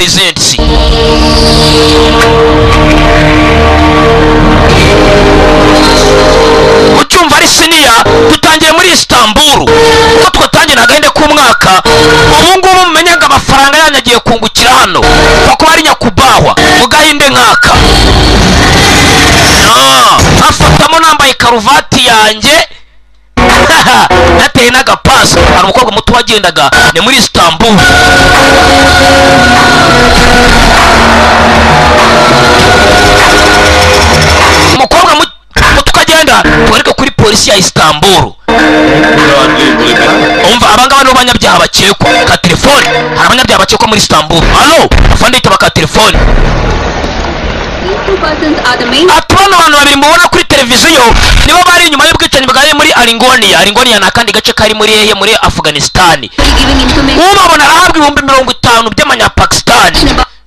Presents. Ucyumva ari siniya, dutangiye muri Istanbul kuko twatangiye nagahinde k'umwaka. Ubu ngubu mumenye ngo amafaranga yanyu agiye kungukira hano kuko ari nyakubahwa mu gahinde nk'aka. Afatamo nambaye karuvati yanjye nateye n'agapasi. Hari umukobwa muto wagendaga, ni muri Istanbul. Umukobwa muto ukagenda, tugarike kuri polisi ya Istanbul. Umva, abangaba nibo banyabyaha bakekwa ka telefone. Hari abanyabyaha bakekwa muri Istanbul. Allo, afande yitaba ka telefone. These two persons are the main Ati bano bantu babiri mubona kuri televiziyo nibo bari inyuma y'ubwicanyi bwabaye muri Aringonia. Aringonia ni akandi gace kari muri hehe? Muri Afghanistan. Giving information Ubabona arahabwa 50,000 by'amanyapakistani.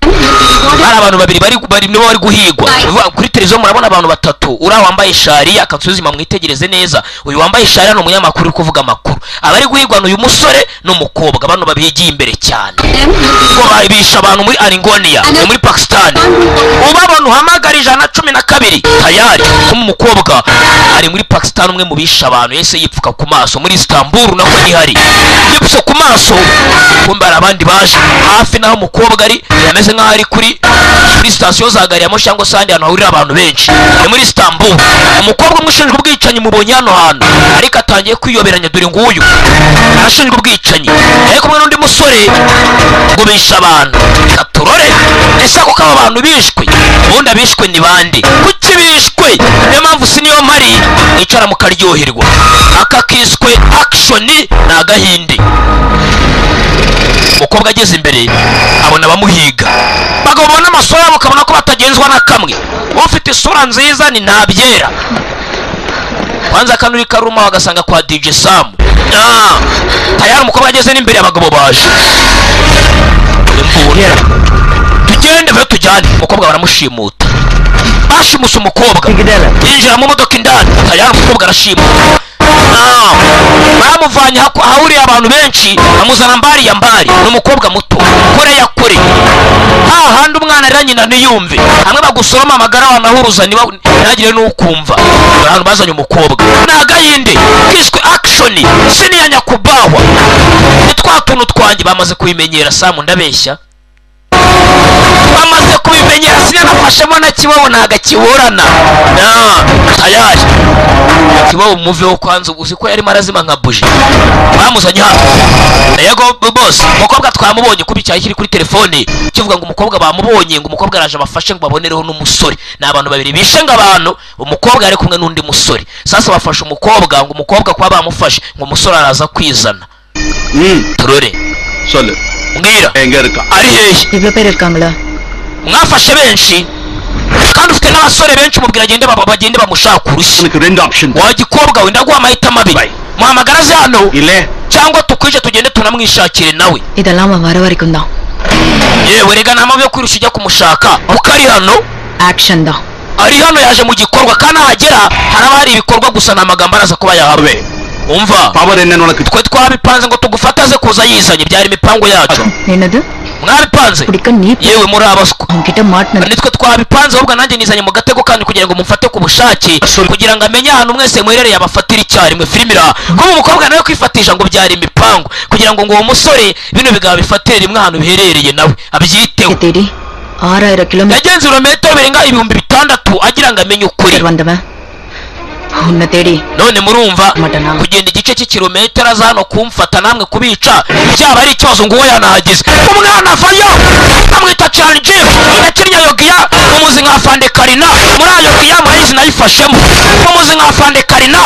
About them will be rewarded. Bari abantu babiri bari nibo bari guhigwa. Bivuga kuri televiziyo murabona abantu batatu. Uriya wambaye shariya akansuzima, mwitegereze neza. Uyu wambaye shariya ni umunyamakuru uri kuvuga amakuru. Abari guhigwa ni uyu musore n'umukobwa, bano babigiye imbere cyane. Them will be Ngo bishe abantu muri Aringonia, ni muri Pakistan. Ubabona uhamagara 112. Tayari kuma umukobwa ari muri Pakistan, umwe mu bishe abantu yahise yipfuka ku maso. Muri Istanbul nako nihari, yipfutse ku maso. Kumbe hari abandi baje hafi naho umukobwa ari, yameze nk'aho ari kuri sitasiyo za gari ya moshi cyangwa se ahandi hantu hahurira abantu benshi. Ni muri Istanbul. Umukobwa umwe ushinzwe ubwicanyi mubonye hano hantu, ariko atangiye kwiyoberanya. Dore nguyu arashinjwa ubwicanyi, ari kumwe n'undi musore ngo bishe abantu. Reka turore ese koko aba bantu bishwe? Ubundi abishwe ni bande? Kuki bishwe? Niyo mpamvu si niyo mpari mwicara mukaryoherwa. Aka kiswe action ni agahinde. Umukobwa ageze imbere abona abamuhiga, bagabo babona amasura yabo ukabona ko batagenzwa na kamwe. Ufite isura nziza ni ntabyera kwanza kanuri karuma wagasanga kwa DJ Sam. Tayari umukobwa ageze n'imbere, abagabo baje. Imbunda, tugende ve tujyane. Umukobwa baramushimuta, bashimuse umukobwa yinjira mu modoka indani. Tayari umukobwa arashimuta. Bamuvanye ahahuriye abantu benshi, bamuzana mbari ya mbari. Ni umukobwa muto, kure ya kure, hahandi umwana arira nyina ntiyumve, hamwe bagusoroma amagara wanahuruza niba ntihagire n'ukumva. Ahantu bazanye umukobwa ni agahinde kiswe action siniya nyakubahwa. Ni twa tuntu twanjye bamaze kubimenyera. Samu ndabeshya? Bamaze kubimenyera. Sinanafashemo na kibobo, ntago akiburana. Tayari kibobo muveho kwanza, uzi ko yarimo arazima nka buji. Bamuzanye hano. Yego boss, umukobwa twamubonye. Kuba icyayi kiri kuri telefone kivuga ngo umukobwa bamubonye, ngo umukobwa araje abafashe, ngo babonereho n'umusore. Ni abantu babiri bishe ngo abantu, umukobwa ari kumwe n'undi musore. Sasa bafashe umukobwa, ngo umukobwa kuba bamufashe, ngo umusore araza kwizana. Turore. சொல்லு. Mbwira. எங்க இருக்கான்? Ari hehe? இவ்வளோ பேர் இருக்காங்களா? Mwafashe benshi kandi ufite n'abasore benshi, mubwira agende bagende bamushaka urushyi. உனக்கு ரெண்டு option. Wa gikobwa we, ndaguha amahitamo abiri: muhamagara aze hano இல்ல cyangwa tukwije tugende tunamwishakire nawe. இதெல்லாம் அவன் வர வரைக்கும் தான். Yewe rega, nta mpamvu yo kwirushya ujya kumushaka kuko ari hano. Action தான். Ari hano, yaje mu gikorwa, kandi ahagera haraba hari ibikorwa gusa, nta magambo araza kuba yahabwa. Umva, power என்னன்னு உனக்கு twe twabipanze ngo tugufate aze kuza yizanye, byari imipango yacu. என்னது? Mwabipanze? பிடிக்க நீ Yewe, muri abaswa. அவன்கிட்ட மாட்டினது. Nitwe twabipanze, ahubwo nanjye nizanye mu gatego kandi kugira ngo mumfate ku bushake, kugira ngo amenye ahantu mwese muherereye abafatira icyarimwe. Filime iraha kuba umukobwa nawe kwifatisha ngo byari imipango kugira ngo uwo musore bino bigabo bifatire rimwe ahantu biherereye nawe abyiteho. தேடி 6000 kilometre Yagenze ibirometero birenga 6000 agira ngo amenye ukuri. வந்தவன் உன்னை தேடி None murumva Madana. kugenda igice cy'ikirometero aza hano kumfata namwe kubica byaba ari ikibazo? Ngo uwo yanahageze umwana avayo, amwita Chanjib, yakinnye Yogiya, mumuzi nka Fande Karina muri Ayogiya, murayizi nayifashemo, mumuzi nka Fande Karina.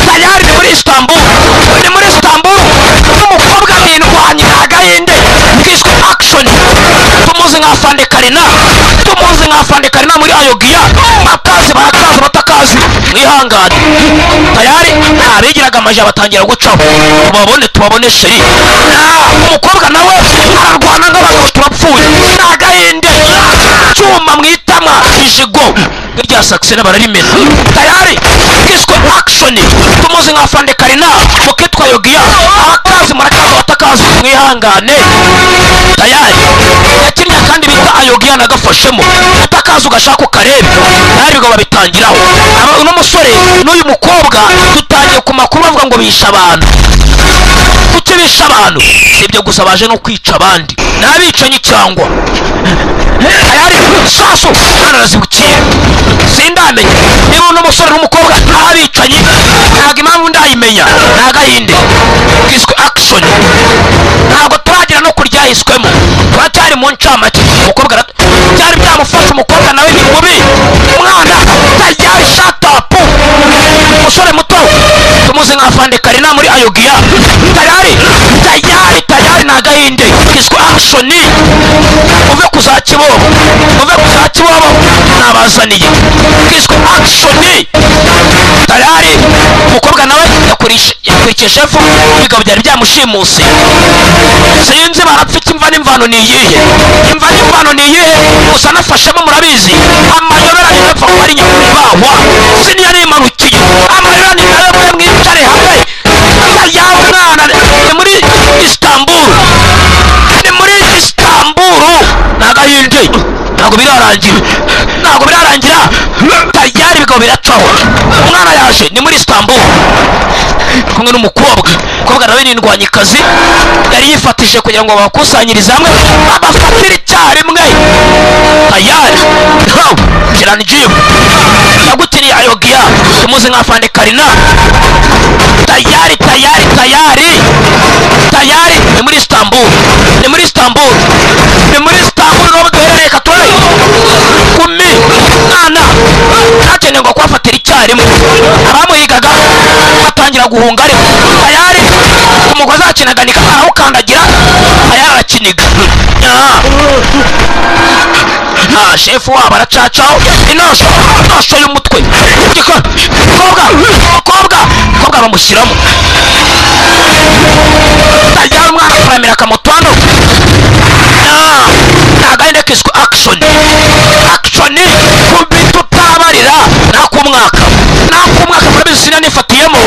Tayari ni muri Istanbul, ni muri Istanbul. N'umukobwa ni indwanyi, ni agahinde kiswe action. Tumuzi nka Fande Karina, tumuzi nka Fande Karina muri Ayogiya. Bakazi barakazi, batakazi mwihangane. Tayari abigiraga amaja batangira gucaho. Tubabone, tubabone chéri. Umukobwa nawe ararwana nk'abagabo, turapfuye. Ni agahinde, cyuma mu itama, ijigo nk'irya Saxena bararimena. Tayari kiswe action, tumuzi nka Fande Karina mukitwa Yogiya. Abakazi murakazi, batakazi mwihangane. Tayari yakinnye. Nafashemo utakaza ugashaka ukarebe ntabwo babitangiraho. Uno musore n'uyu mukobwa dutangiye ku makuru bavuga ngo bisha abantu. Kuki bisha abantu? Si ibyo gusa, baje no kwica abandi, n'abicanyi cyangwa ayari sasu arazibukiye. Sindamenya niba uno musore n'umukobwa n'abicanyi, ntabwo impamvu ndayimenya, ni agahinde kiswe action. Ntabwo turagira no kuryahiswemo, turacyari mu ncamake. Umukobwa byari byamufashe, umukobwa nawe ni mubi, umwana tayari shut up. Umusore muto tumuzi nka Fande Karina muri Ayogiya. Tayari tayari tayari, ni agahinde kiswe action. Uve ku za Kibobo, uve ku za Kibobo, nabazaniye kiswe action. Tayari umukobwa nawe yakurikiye shefu, ibigabo byari byamushimuse. Sinzi barapfa iki, imva n'imvano ni iyihe? Imva n'imvano ni iyihe? Gusa nafashemo, murabizi, amayobera ntapfa kuba ari nyakubahwa siniya nimanukiye. Amayobera ni nayo, mwe mwicare hamwe ya mwana. Ni muri Istanbul, ni muri Istanbul, ni agahinde. Ntabwo birarangira, ntabwo birarangira. Tayari ibigabo biracaho, umwana yaje. Ni muri Istanbul kumwe n'umukobwa. Umukobwa nawe ni indwanyikazi, yari yifatishije kugira ngo babakusanyirize hamwe babafatire icyarimwe. Tayari Kiranjibu yagutiriye Ayogiya, tumuzi nka Fande Karina. Tayari tayari tayari tayari, ni muri Istanbul, ni muri Istanbul, ni muri Istanbul niho duherereye. Katore kumi mwana ntakeneye ngo kubafatira icyarimwe. Abamuhigaga batangira guhunga, ariko tayari umugozi akinaganika, arawukandagira, tayari arakiniga. Ah, shefu wabo aracacaho inosho, inosho y'umutwe. Mukobwa, mukobwa, mukobwa bamushyiramo. Tayari umwana akaramira akamoto hano. Nta kiswe action, action kubita utabarira nakumwaka, nakumwaka. Murabizi, sinanifatiyemo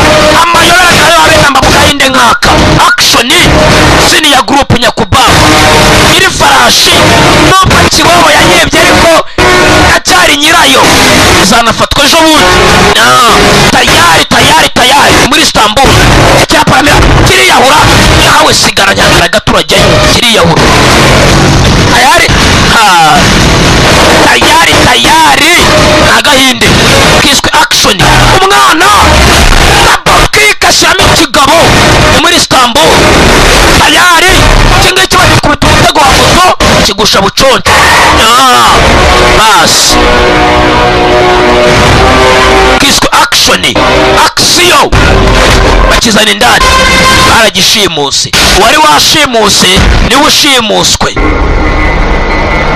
amayobera nayo abenamba mu gahinde nkaka action siniya group. Nyakubahwa nyiri farashi, nubwo Kibobo yanyebye ariko acyari nyirayo, izanafatwa ejo bundi. Tayari tayari tayari, muri Istanbul icyaparamira kiriyahura. Nawe sigara nyangara gaturajyayo, kiriyahura. Tayari ha tayari tayari, agahinde kiswe action. Umwana kikashyiramo ikigabo. Ni muri Istanbul. Tayari iki ngiki bagikubita umutego wa moto, kigusha buconco. Basi kiswe action, action bakizana indani, baragishimuse. Uwari washimuse niwe ushimuswe.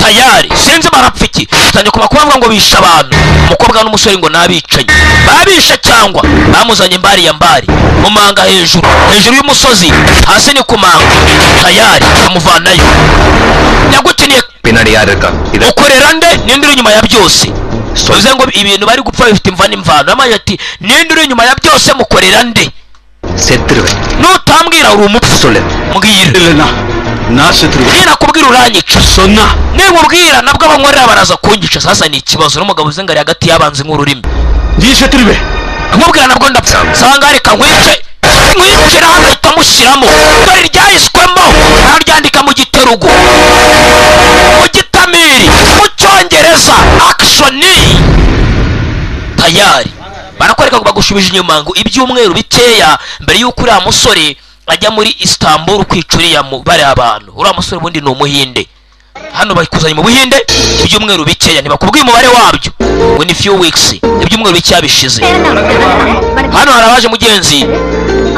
Tayari sinzi barapfa iki. Tangiye ku makuru avuga ngo bishe abantu, umukobwa n'umusore ngo n'abicanyi babishe cyangwa bamuzanye mbari ya mbari mu manga, hejuru hejuru y'umusozi, hasi ni ku manga. Tayari amuvanayo yagutiniye. பின்னாடி யார் இருக்கா இத Ukorera nde? Ninde uri inyuma ya byose? Bivuze ngo ibintu bari gupfa bifite imva n'imvano. Yamaye ati: ninde uri inyuma ya byose? Mukorera nde? செத்துருவேன். Nutambwira uri umupfu. சொல்லு. Mbwira. இல்லைன்னா நான் செத்துருவேன். Ninakubwira uranyica. சொன்னா Ninkubwira nabwo abankorera baraza kunyica. Sasa ni ikibazo n'umugabo uzi ngo ari hagati y'abanzi nk'ururimi. நீ செத்துருவே. Nkubwira nabwo ndapfa. Sanga reka nkwice, nkwicira hano. Ahita amushyiramo. Dore ryahiswemo, araryandika mu giterugo, mu gitamiri, mu cyongereza, action. Tayari barakwereka ngo bagushubije inyuma ngo ibyumweru bikeya mbere y'uko uriya musore ajya muri Istanbul kwica uriya bariya bantu. Uriya musore ubundi ni umuhinde. Hano bakuzanye mu Buhinde ibyumweru bikeya, ntibakubwiye umubare wabyo ngo ni few weeks, ibyumweru bikeya bishize. Hano hari abaje mugenzi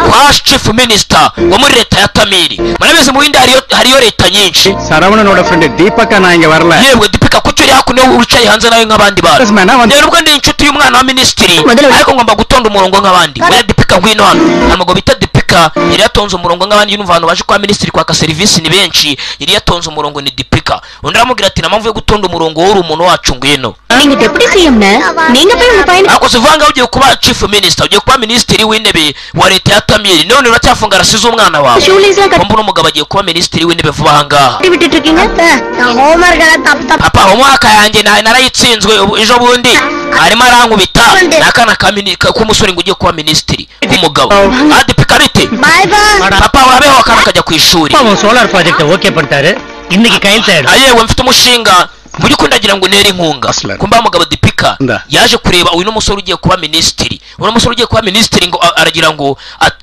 kwa chief minister wo muri leta ya Tamiri. Murabizi, mu Buhinde hariyo leta nyinshi. சரவணனோட friend தீபக்கா, நான் இங்க வரல. Yewe Dipika, kuki uri hakuno wicaye hanze nawe nk'abandi bantu? Yes, man, I want- Rero ubwo ndi inshuti y'umwana wa minisitiri, Modelo- ariko ngomba gutonda umurongo nk'abandi. Oya Dipika, ngwino hano. Hari umugabo bita Dipika, yari yatonze umurongo nk'abandi. Yumva abantu baje kwa minisitiri kwaka serivisi ni benshi, yari yatonze umurongo ni Dipika. Undi aramubwira ati nta mpamvu yo gutonda umurongo, wowe uri umuntu wacu, ngwino. நீங்க deputy சிஎம்னு நீங்க போய் உங்க பையனை Ariko sivanga, ugiye kuba chief minister, ugiye kuba minisitiri w'intebe wa leta ya Tamil, none uracyafunga rasi z'umwana wawe? Shoelace எல்லாம் Mbona umugabo agiye kuba minisitiri w'intebe vuba aha ngaha. கட்டி விட்டுட்டு இருக்கீங்க. நான் ஹோம்ஒர்க் எல்லாம் தப்பு தப்பு Papa, umwaka yanjye narayitsinzwe ubu ejo bundi arimo arankubita. Ni akana k'umusore ngo ugiye kuba minisitiri w'umugabo adipika bite? Bye bye. Papa, urabeho. Akana kajya ku ishuri. அவன் solar project okay பண்ணிட்டாரு, இன்னைக்கு கையெழுத்து ஆயிடும். Ayewe, mfite umushinga mu by'ukuri ndagira ngo untere inkunga. Aslan. Kumba mugabo Dipika Nda. yaje kureba uyu musore ugiye kuba minisitiri, uno musore ugiye kuba minisitiri ngo aragira ngo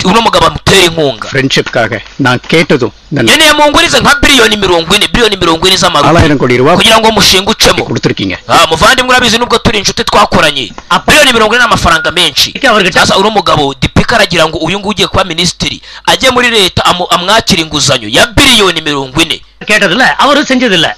uno mugabo amutere inkunga. ஃப்ரெண்ட்ஷிப்காக நான் கேட்டதும் இந்த Nkeneye mungurize nka biliyoni 40, biliyoni 40 z'amarupi 4000 கோடி ரூபாய் kugira ngo umushinga ucemo. கொடுத்துருக்கீங்க. Ah, muvandimwe, urabizi nubwo turi inshuti twakoranye, biliyoni 40 ni amafaranga menshi. அவர்கிட்ட Sasa uno mugabo Dipika aragira ngo uyu nguyu ugiye kuba minisitiri ajye muri leta amwakire inguzanyo ya biliyoni 40. கேட்டதில்ல, அவரும் செஞ்சதில்ல,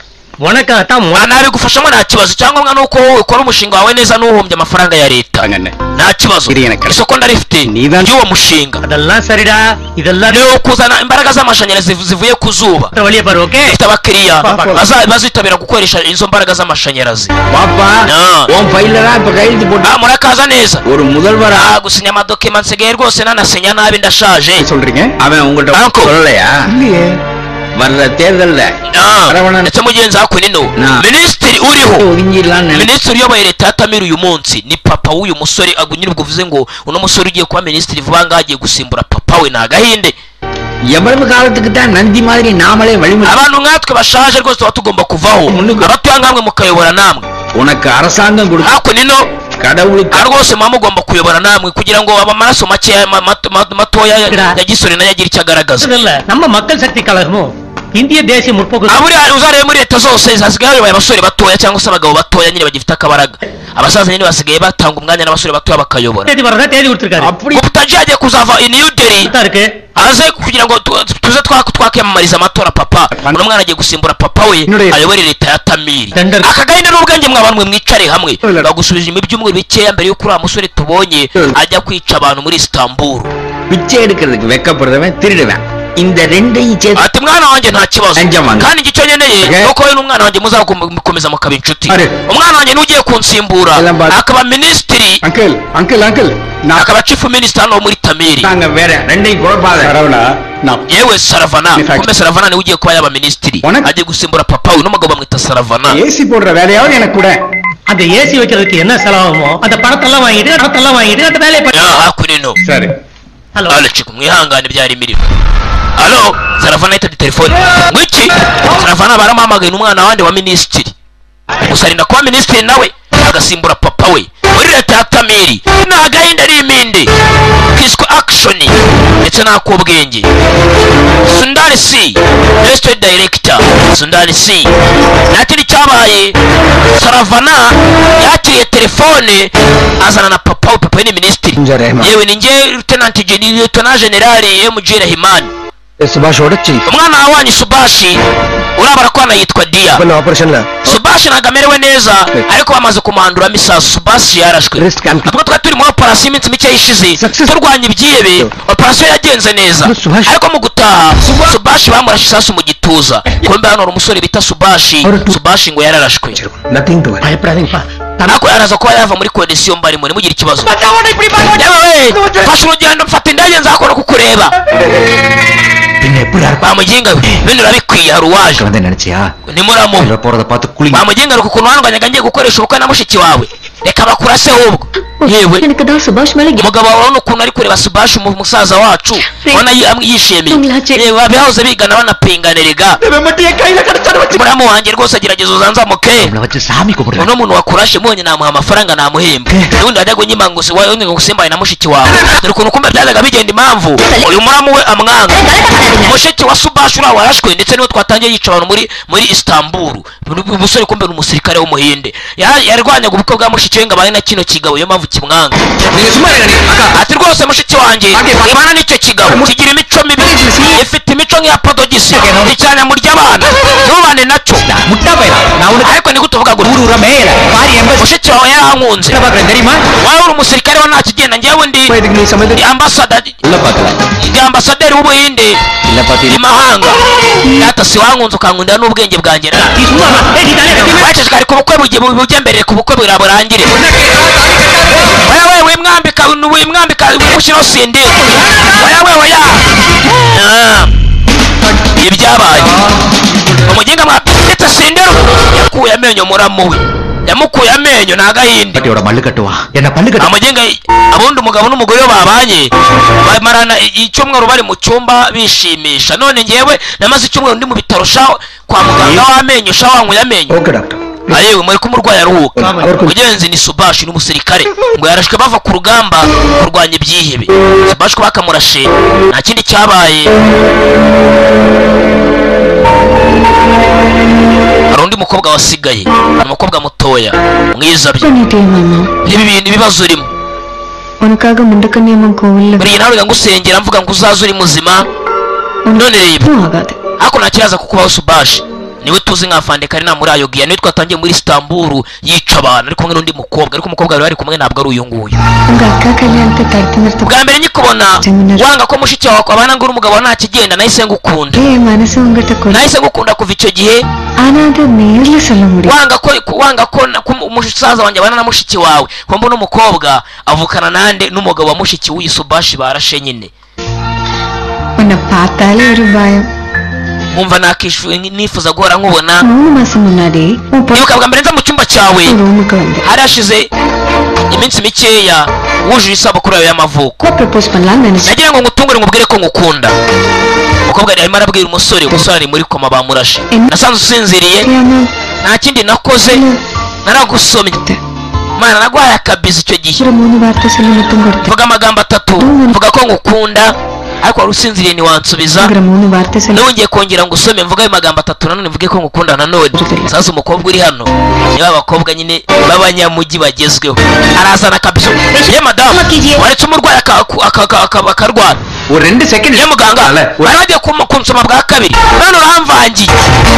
உனக்காகத்தான் Nabigufashamo nta kibazo. Icyangombwa ni uko wowe ukora umushinga wawe neza, ntuhombye amafaranga ya leta. அண்ணே. Nta kibazo. Iriya na kare. Isoko ndarifite Niba- ry'uwo mushinga. அதெல்லாம் சரிடா, இதெல்லாம் Ni ukuzana imbaraga z'amashanyarazi zivuye ku zuba. வழிய பாரு, okay. Dufite abakiriya bazitabira gukoresha izo mbaraga z'amashanyarazi. பாப்பா, Ah. உன் ஃபைல்ல தான் இப்ப கையெழுத்து போட்டு Ah, murakaza neza. ஒரு முதல்வரா Ah, gusinya amadokima nsigaye rwose nanasinya nabi, ndashaje. சொல்றீங்க? அவன் உங்கள்கிட்ட Uncle. சொல்லலையா? இல்லையே. வர்ற தேர்தல்ல Ah, Arabona- ndetse mugenzi hakuno ino Na. minisitiri uriho, ஒதுங்கிடலாம்னு நினை- minisitiri uyoboye leta ya Tamil uyu munsi ni papa w'uyu musore. Nyine ubwo uvuze ngo uno musore ugiye kuba minisitiri vuba ngaha agiye gusimbura papa we, ni agahinde. எவ்வளவு காலத்துக்கு தான் நந்தி மாதிரி நாமளே வழிமுறை Abantu nkatwe bashaje rwose tuba tugomba kuvaho, Mungu. abatuye nkamwe mukayobora namwe. உனக்கு அரசாங்கம் கொடுக்க Hakuno ino கடவுளுக்கு aha rwose muba mugomba kuyobora namwe kugira ngo amaraso makeya matoya ya gisore nayo agire icyo agaragaza. இல்ல, நம்ம மக்கள் சக்தி கழகமும் இந்திய தேசிய முற்போக்கு Aha buriya uzarebe muri leta zose hasigaye hayoboye abasore batoya cyangwa se abagabo batoya nyine bagifite akabaraga. Abasaza nyine basigaye batanga umwanya n'abasore batoya bakayobora. தேதி வரதா தேதி கொடுத்திருக்காரு. அப்படி Guptaji agiye kuzava i New Delhi தான் இருக்கு. aze kugira ngo tuze twakiyamamariza amatora. Papa, uno mwana agiye gusimbura papa we Nure- ayobore leta ya Tamili. Tender- Aka gahinda n'ubwenge mwa bantu mwe, mwicare hamwe. Nure- Bagusubije inyuma ibyumweru bikeya mbere y'uko uriya musore tubonye Nure- ajya kwica abantu muri Istanbul. பிச்சை எடுக்கிறதுக்கு வெக்கப்படுறவன் திருடுவேன், இந்த ரெண்டையும் சேர்த்து Ati mwana wanjye, nta kibazo. Anjamanga. Kandi icyo nkeneye Okay. nuko wowe n'umwana wanjye muzakomeza mukaba inshuti. Are. Umwana wanjye n'ugiye kunsimbura Elam ba- akaba minisitiri, uncle uncle uncle, நான் akaba chief minister hano muri Tamili. நாங்க வேற ரெண்டையும் குழப்பாத. சரவணா, நான் Yewe Saravana, In fact- kumbe Saravana niwe ugiye kuba yaba minisitiri. Wana- Agiye gusimbura papa we, n'umugabo bamwita Saravana. AC போடுற வேலையாவது எனக்கு கூட. அந்த ஏசி வைக்கிறதுக்கு என்ன செலவாகுமோ அந்த பணத்தெல்லாம் வாங்கிட்டு, பணத்தெல்லாம் வாங்கிட்டு அந்த வேலையை பண்ணு. Ya, hakuno ino. சரி. Hello. Alo chiku, mwihangane, byari imirimo. Alo, Saravana yitabye telefone. Ngwiki? Saravana baramuhamagaye, n'umwana wandi wa minisitiri gusa arinda kuba minisitiri nawe agasimbura papa we muri leta ya Tamili. Ni agahinda ari imindi kiswe action ndetse n'ak'ubwenge. Sundari C Restaurant Director Sundari C, nta kindi cyabaye, Saravana yakiriye telefone azana na papa we. Papa we ni minisitiri. Yewe, ni njye Lieutenant General MG Rahimani. சுபாஷோட chief. Umwana wanyu Subashi urabara ko yitwa Dia. ஆபரேஷன்ல Subashi ntabwo amerewe neza, ariko bamaze kumuhanduramo isasu. Subashi yarashwe. Rest camp. Ubwo twari turi muri operasiyo iminsi mike ishize Success. turwanya ibyihebe, operasiyo yagenze neza, Subashi. ariko mu gutaha Subashi bamurashe isasu mu gituza. Kumbe hano hari umusore bita Subashi. Subashi ngo yararashwe. Nothing to பயப்படாதீங்கப்பா. Ariko yaraza kuba yava muri condition mbarimo, ntimugire ikibazo. Yewe we, mfashe urugendo, mfata indege nzakora kukureba. பின்ன எப்படி Bamuginga we, bino urabikwiye, hari uwaje. வந்து நினைச்சியா? Ntimuramuha. போறத பார்த்து குளிங்க. Bamuginga ari ukuntu wandwanyaga ngiye gukoresha ubukwe na mushiki wawe, reka bakurase ahubwo. Yewe, எனக்கு தான் சுபாஷ் மேல umugabo wawe urabona ukuntu ari kureba Subashi, umusaza wacu, ubona yishimiye. Tunglache. Yewe, bahoze bigana banapingana erega. Muramu wanjye rwose agerageza uzanzamuke. நம்மள வச்சு சாமி கும்பிடுறேன். Uno muntu wakurashe mubonye namuha amafaranga, namuhemba. Ubundi wajyaga unyima ngo ngo usimbaye na mushiki wawe. Dore ukuntu kumbe byajyaga bigenda, impamvu uyu muramu we amwanga, mushiki wa Subashi uriya warashwe, ndetse niwe twatangiye yica abantu muri Istanbul. Umusore kumbe ni umusirikare w'umuhinde. Yarwanyaga ubukwe bwa mushiki we ngo abane na kino kigabo, niyo mpamvu kimwanga. நீங்க சும்மா இருங்க. அக்கா. Ati rwose mushiki wanjye ibana n'icyo kigabo kigira imico mibi, ifite imico nk'iya podogisi icyanya murya abana, ntubane nacyo. முட்டா பையனா நான் உனக்கு Ariko ni gute uvuga gutya? ஊர் ஊரா மேயல Pari embassy Mushiki wawe yarankunze. பாக்குறேன் தெரியுமா? Wowe uri umusirikare wa nta kigenda, njyewe ndi எதுக்கு நீ சம்மதி ndi ambasada உள்ள பாக்கல ndi ambasaderi w'Ubuhinde இல்ல பாத்தி imahanga. Data si wankunze ukankundira n'ubwenge bwanjye na நீ சும்மா வா. ஏய், நீ தலையை கட்டி waceceka ariko ubukwe bugiye bujye mbere ku bukwe bwa burangire. Oya we, wimwambika, wimwambika, wimushyiraho sindi. Oya we, oya. Ah. Ibyabaye umuginga mwapita sindero yakuye amenyo muramu we, yamukuye amenyo ni agahinde. பாட்டியோட மல்லு கட்டுவா என்ன பல்லு கட்டு Amugenga abundi umugabo n'umugore iyo babanye bamarana icyumweru bari mu cyumba bishimisha. None ngewe namaze icyumweru ndi mu bitaro sha, kwa muganga w'amenyo sha, wankuye amenyo. Okay doctor. Ayewe muri ko umurwayi aruhuka. Our Mugenzi ni Subashi, ni umusirikare ngo yarashwe bava ku rugamba kurwanya ibyihebe. Subashi ko bakamurashe nta kindi cyabaye. Hari undi mukobwa wasigaye, ni umukobwa mutoya mwiza bye. பண்ணிட்டே மாமா. Ibi bintu ibibazo urimo. உனக்காக முண்டக்கன்னியம்மன் கோவில்ல Buri gihe nawe ngusengera mvuga ngo uzaze uri muzima, none reba. ஒன்றும் ஆகாது. Ariko nta kiraza kukubaho. Subashi niwe tuzi nka Afande Karina muri Ayogiya, niwe twatangiye muri Istanbul yica abantu ari kumwe n'undi mukobwa, ariko umukobwa bari bari kumwe ntabwo ari uyu nguyu. உங்க அக்கா கல்யாணத்தை தடுத்து நிறுத்த Bwa mbere nkikubona wanga ko mushiki wawe abana ngo umugabo wa nta kigenda, nahise ngukunda. என் மனசு உங்ககிட்ட கொடு Nahise ngukunda kuva icyo gihe. ஆனா அது நேர்ல சொல்ல முடியும். Wanga ko wanga ko ko umusaza wanjye abana na mushiki wawe, ko mbona umukobwa avukana nande n'umugabo wa mushiki w'uyu Subashi barashe nyine. உன்னை பார்த்தாலே ஒரு பயம். Nkumva nakishu nifuza guhora nkubona. 3 மாசம் முன்னாடி உன் Nibuka bwa mbere nza mu cyumba cyawe, பொண்ணு ரூமுக்கு வந்தேன். hari hashize iminsi mikeya wujuje isabukuru yawe y'amavuko. Propose பண்ணலாம்னு நினைச்சேன். Nagira ngo ngutungure ngubwire ko ngukunda. Umukobwa arimo arabwira umusore, umusore ari muri koma bamurashe. Nasanze usinziriye, தெரியாம nta kindi nakoze, naragusomye. Mana naguhaye akabizi icyo gihe. ஒரு 3 வார்த்தை சொல்லி முத்தம் கொடுத்தேன். Mvuga amagambo atatu, mvuga ko ngukunda, ariko wari usinziriye ntiwansubiza. ங்கிற 3 வார்த்தை சொல்லி Nongeye kongera ngusome mvuga ayo magambo atatu, nanone mvuge ko ngukunda nanone. Sasa umukobwa uri hano ni ba bakobwa nyine b'abanyamujyi bagezweho, arazana akabizo. Ye madamu, waretse umurwayi akarwara. ஒரு 2 second Ye muganga, bari bagiye kunsoma bwa kabiri none uramvangiye.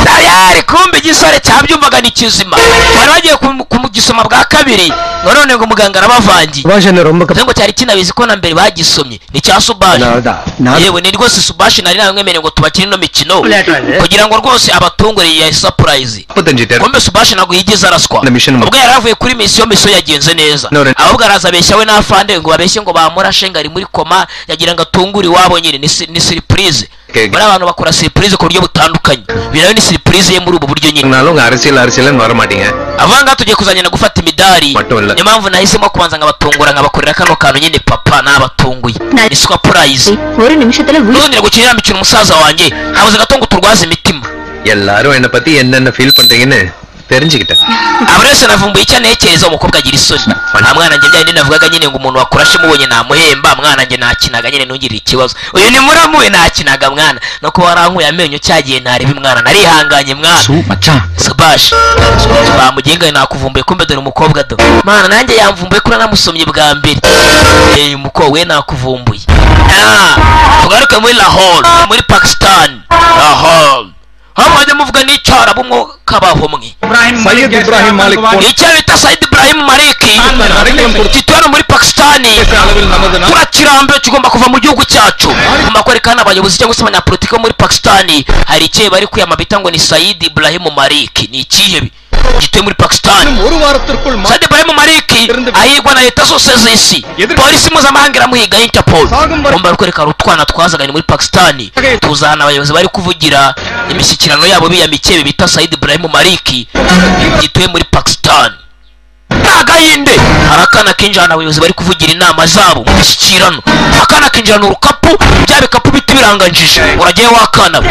Tayari kumbe igisore cyabyumvaga ni kizima, bari bagiye kumugisoma bwa kabiri ngo none ngo muganga arabavangiye. சுபாஷ் என்ன ரொம்ப Bivuze ngo cyari kinabizi ko na mbere bagisomye ni cya Subashi. நான் Yewe ni rwose Subashi nari namwemereye ngo tubakine ino mikino விளையாட்டு kugira ngo rwose abatungure ya surprise. 35 there Kumbe Subashi ntabwo yigeze araswa. Na mission Ubwo yari avuye kuri misiyo, misiyo yagenze neza. None- Ahubwo araza abeshya we n'afande ngo babeshye ngo bamurashe ngo ari muri koma, yagira ngo atungure iwabo nyine ni ni surprise. Okay. Bari abantu bakora surprise ku buryo butandukanye, birayo ni surprise ye muri ubu buryo nyine. நாளும் உங்க அரசியல் அரசியல்னு வர மாட்டீங்க. Avanga tugiye kuzagenda gufata imidari. மட்டும் இல்ல. Niyo mpamvu nahisemo kubanza nkabatungura nkabakorera kano kantu nyine. Papa nabatunguye, ni surprise. ஒரு நிமிஷத்துல உயிர் Ntuzongere gukina iriya mikino umusaza wanjye, habuze gato ngo turwaze imitima. எல்லாரும் என்ன பத்தி என்னென்ன ஃபீல் பண்றீங்கன்னு தெரிஞ்சுக்கிட்டேன். Aba wese navumbuye icyo antekereza. Umukobwa agira isoni. Nta mwana njye byari navugaga nyine ngo umuntu wakurashe mubonye namuhemba. Mwana njye nakinaga nyine, ntugire ikibazo. Uyu ni muramu we, nakinaga mwana, no kuba warankuye amenyo cyagiye ntareba mwana, narihanganye mwana. மச்சான். Subash bamugenga nakuvumbuye. Kumbe dore umukobwa do mana nanjye yamvumbuye kuri namusomye bwa mbere. Eh, umukobwa we nakuvumbuye. Ah, tugaruke muri Lahore muri Pakistan. Lahore aho mwajya muvuga n'icyarabu mwo kabaho mwe. Syed Ibrahim Malik போன்ற Icyo bita Said Ibrahim Maliki gituye hano muri Pakistani அளவில் நமது turakirambiwe, kigomba kuva mu gihugu cyacu. Tugomba kwereka hano abayobozi cyangwa se abanyapolitiki bo muri Pakistani hari icyo bari kwiyama bita ngo ni Said Ibrahim Maliki, ni ikihebe gituye muri Pakistani. ஒரு வாரத்திற்குள் Said Ibrahim Maliki ahigwa na leta zose z'isi, polisi mpuzamahanga iramuhiga, Interpol. Ngomba kwereka utwana twazaga ni muri Pakistani, tuzahana abayobozi bari kuvugira imishyikirano yabo biyama ikihebe bita Said Ibrahim Maliki gituye muri Pakistan. Agahinde hari akana kinjirana abayobozi bari kuvugira inama zabo mu mishyikirano, akana kinjirana urukapu, bya bikapu bita ibiranganjije. Uragiye wakana we,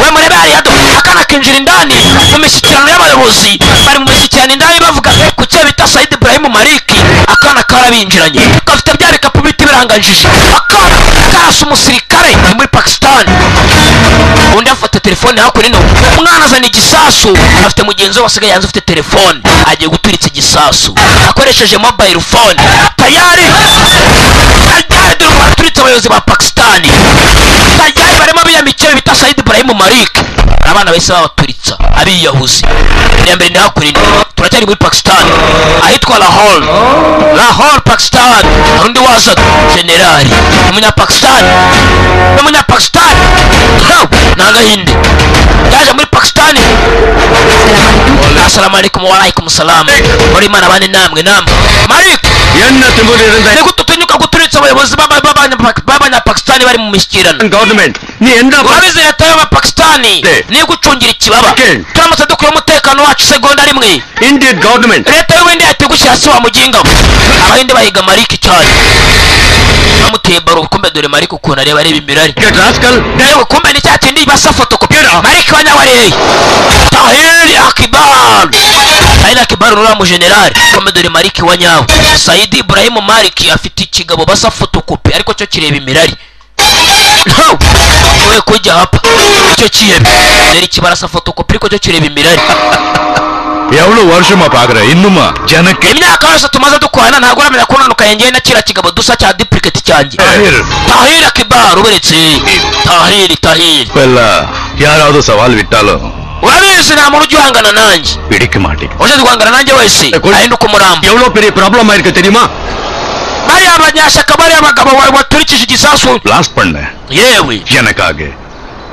we murebe hariya do akana kinjira indani mu mishyikirano y'abayobozi, bari mu mishyikirano indani bavuga ku cyo bita Said Ibrahim Maliki. Akana karabinjiranye gafite bya bikapu bita ibiranganjije, akana karasa umusirikare ni muri Pakistan. Undi afata telefone hakuno ino, umwana azana igisasu, afite mugenzi we wasigaye hanze ufite telefone, agiye guturitsa igisasu akoresheje mobile phone. Tayari tayari, dore baturitse abayobozi ba Pakistani tayari barimo. Kwiyama icyo bita Said Ibrahim Malik, abana bahise babaturitsa abiyahuzi. Iya mbere ndahakurinde, turacyari muri Pakistan ahitwa Lahore. Lahore, Pakistan. Hari undi wazaga, generali umunyapakistan, umunyapakistan ni agahinde yaje muri Pakistan. Assalamu alaikum. Wa alaikum salam. Muri Imana bane namwe namwe. Malik, என்ன திமிரு இருந்த ni gute utinyuka guturitsa abayobozi b'abanyapakistani bari mu mishyikirano? Government நீ என்ன Urabizi leta y'abapakistani niyo gucungira ikibaba. Okay. Turamutse dukuye umutekano wacu segonda rimwe, Indian government leta y'ubuhinde yahita igushyira hasi wa muginga we. Abahinde bahiga Maliki cyane, bamuteye baro. Kumbe dore Maliki ukuntu areba, areba imirari. Rascal. Yewe, kumbe ni cya kindi basa fotokopi. Maliki wa nyawareye, Tahiri Akibar, Tahiri Akibar uriya mu generali. Kumbe dore Maliki wa nyawe, Saidi Ibrahim Maliki, afite ikigabo basa fotokopi ariko cyo kireba imirari. No! We kujya hapa icyo kihebe dore ikibarasa fotokopi ariko cyo kireba imirari. எவ்வளவு வருஷமா பாக்குற இன்னுமா ஜனக்கு Imyaka yose tumaze dukorana ntabwo uramenya ko nanukaye njyewe na kiriya kigabo dusa cya duplicate cyanjye. Tahir. Tahir Akibar uberetse Tahir, Tahir. இப்பெல்லாம் யாராவது சவால் விட்டாலும் Urabizi nta muntu ujya uhangana nanjye. பிடிக்க மாட்டேங்குது. Uje guhangana nanjye wese ahinduka umurambo. எவ்வளவு பெரிய ப்ராப்ளம் ஆயிருக்கு தெரியுமா? Bariya abanyashyaka, bariya abagabo baturikije igisasu. Blast பண்ண Yewe, எனக்காக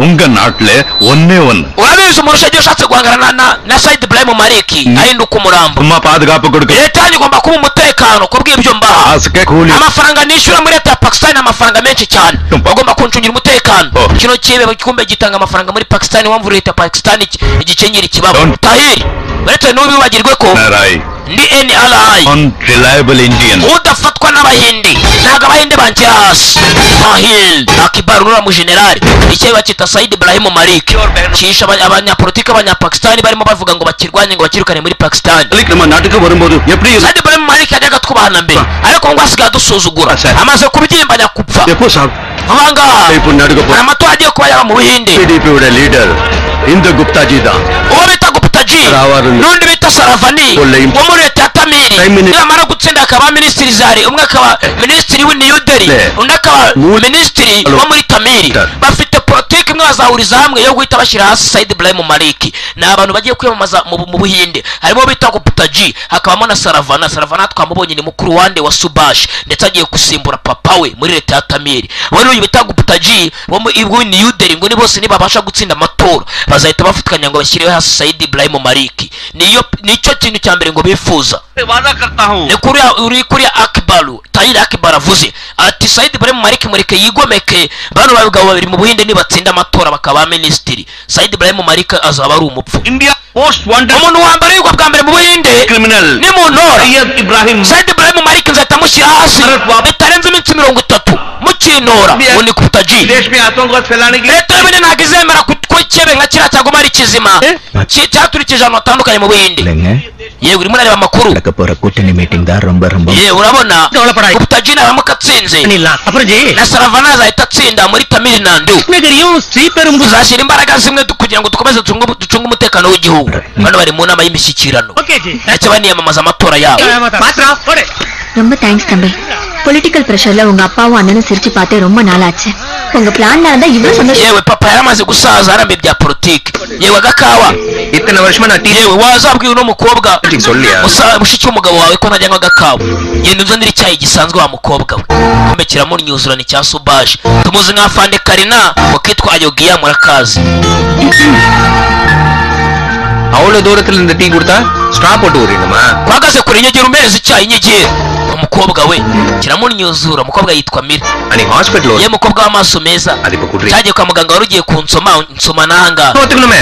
உங்க நாட்டுல ஒன்னே ஒன்னு urabizi umuntu ushagiye ushatse guhangana na Said Ibrahim Maliki ahinduka umurambo. சும்மா பாதுகாப்பு கொடுக்க Leta yanyu igomba kuba umutekano kubw'ibyo mbaha. காசுக்கே கூலி. Amafaranga nishyura muri leta ya Pakistan ni amafaranga menshi cyane, bagomba kuncungira umutekano. Oh. Kino kibe kumbe gitanga amafaranga muri Pakistan, wamva leta ya Pakistan igikenyera ikibaba. Don't. Tahiri, uretse n'ubibagirwe ko NRI. ndi NRI, unreliable Indian. Udafatwa n'abahinde, ntabwo abahinde banshyira hasi. Tahir Akibar uriya mu generali, icyo bakita Said Ibrahim Malik, kisha abanyapolitiki b'abanyapakistani barimo bavuga ngo bakirwanye, ngo bakirukane muri Pakistan. நம்ம நாட்டுக்கு வரும்போது எப்படி Said Ibrahim Malik yajyaga twubahana mbere, ariko ngo asigaye adusuzugura, Sir. Amaze kubyimba nyakupfa. எப்போ sir Vuba ngaha இப்போ நடுக்க hari amatora agiye kuba yaba mu Buhinde. பிடிபியோட leader இந்த குப்தாஜி தான். Uwo bita Guptaji Ravarun. n'undi bita Saravani Olayim. wo muri leta ya Tamiri, Prime Minister. nibamara gutsinda akaba minisitiri zari, umwe akaba minisitiri w'i New Delhi, Le. undi akaba Mu- minisitiri Alo. wo muri Tamiri, Tar. bafite politiki imwe bazahuriza hamwe yo guhita bashyira hasi Said Ibrahim Maliki. Ni abantu bagiye kwiyamamaza mu Buhinde, harimo bita Guptaji, hakabamo na Saravana. Saravana twamubonye, ni mukuru wande wa Subash, ndetse agiye gusimbura papa we muri leta ya Tamiri. We n'uyu bita Guptaji wo mu w'i New Delhi, ngo ni bose nibabasha gutsinda amatora bazahita bafatikanya ngo bashyireho hasi Said Ibrahim Maliki. Niyo nicyo kintu cya mbere ngo bifuza. वादा करता हूँ. Ni kuriya uri kuriya Akibaru, Tahir Akibar avuze ati Said Ibrahim Malik mureke yigomeke, bano bagabo babiri mu Buhinde nibatsinda amatora bakaba minisitiri, Said Ibrahim Malik azaba ari umupfu. India most wanted Umuntu wa mbere yigwa bwa mbere mu Buhinde criminal ni mu ntora Syed Ibrahim Said Ibrahim Malik nzahita mushyira hasi bitarenze iminsi 30 mukintora. Ngo ni Guptaji. देश में आतंकवाद फैलाने की Leta y'Ubuhinde ntabwo izemera ko ikebe nka kiriya cyaguma ari kizima, cyaturikije ahantu hatandukanye mu Buhinde. Yewe, urimo urareba amakuru. நடக்க போற கூட்டணி மீட்டிங் தான் ரொம்ப ரொம்ப Yewe, urabona கவலைப்படாத. Guptaji naramuka atsinze பண்ணிடலாம். அப்புறம் G, na Saravana azahita atsinda muri Tamil Nadu. கிருஷ்ணகிரியும் ஸ்ரீபெரும்பு Tuzashyira imbaraga zimwe kugira ngo dukomeze ducunge umutekano w'igihugu. Bano bari mu nama y'imishyikirano okay G. ndetse baniyamamaza amatora yabo. Patra போடு. ரொம்ப thanks தம்பி. பொலிட்டிக்கல் பிரஷர்ல உங்க அப்பாவும் அண்ணனும் சிரிச்சு பார்த்தே ரொம்ப நாளாச்சு. உங்க பிளான் இருந்தா இவ்வளவு சந்தோஷம். Yewe, papa yaramaze gusaza, arambiye bya politiki. Yewe, agakawa. इतने वर्ष में ना T Yewe, wazabwira uno mukobwa சொல்லியா? mushiki w'umugabo wawe ko ntajya anywa agakawa. Genda uzanire icyayi gisanzwe wa mukobwa we. Kumbe kiramunyuzurana icya Subashi, tumuzi nka Fande Karina wakitwa Ayogiya, murakazi. அவ்வளவு தூரத்துல இந்த டீ கொடுத்தா ஸ்ட்ரா போட்டு ஊறிடுமா? Uhagaze kure, inyegera umpereza icyayi, inyegera umukobwa we, kiramunyuzura. Umukobwa yitwa Mira. அன்னைக்கு hospital Ye mukobwa w'amaso meza, அது இப்ப குடுறீ. cyagiye kwa muganga wari ugiye kunsoma nsoma n'ahangaha. ஒத்துக்கணுமே.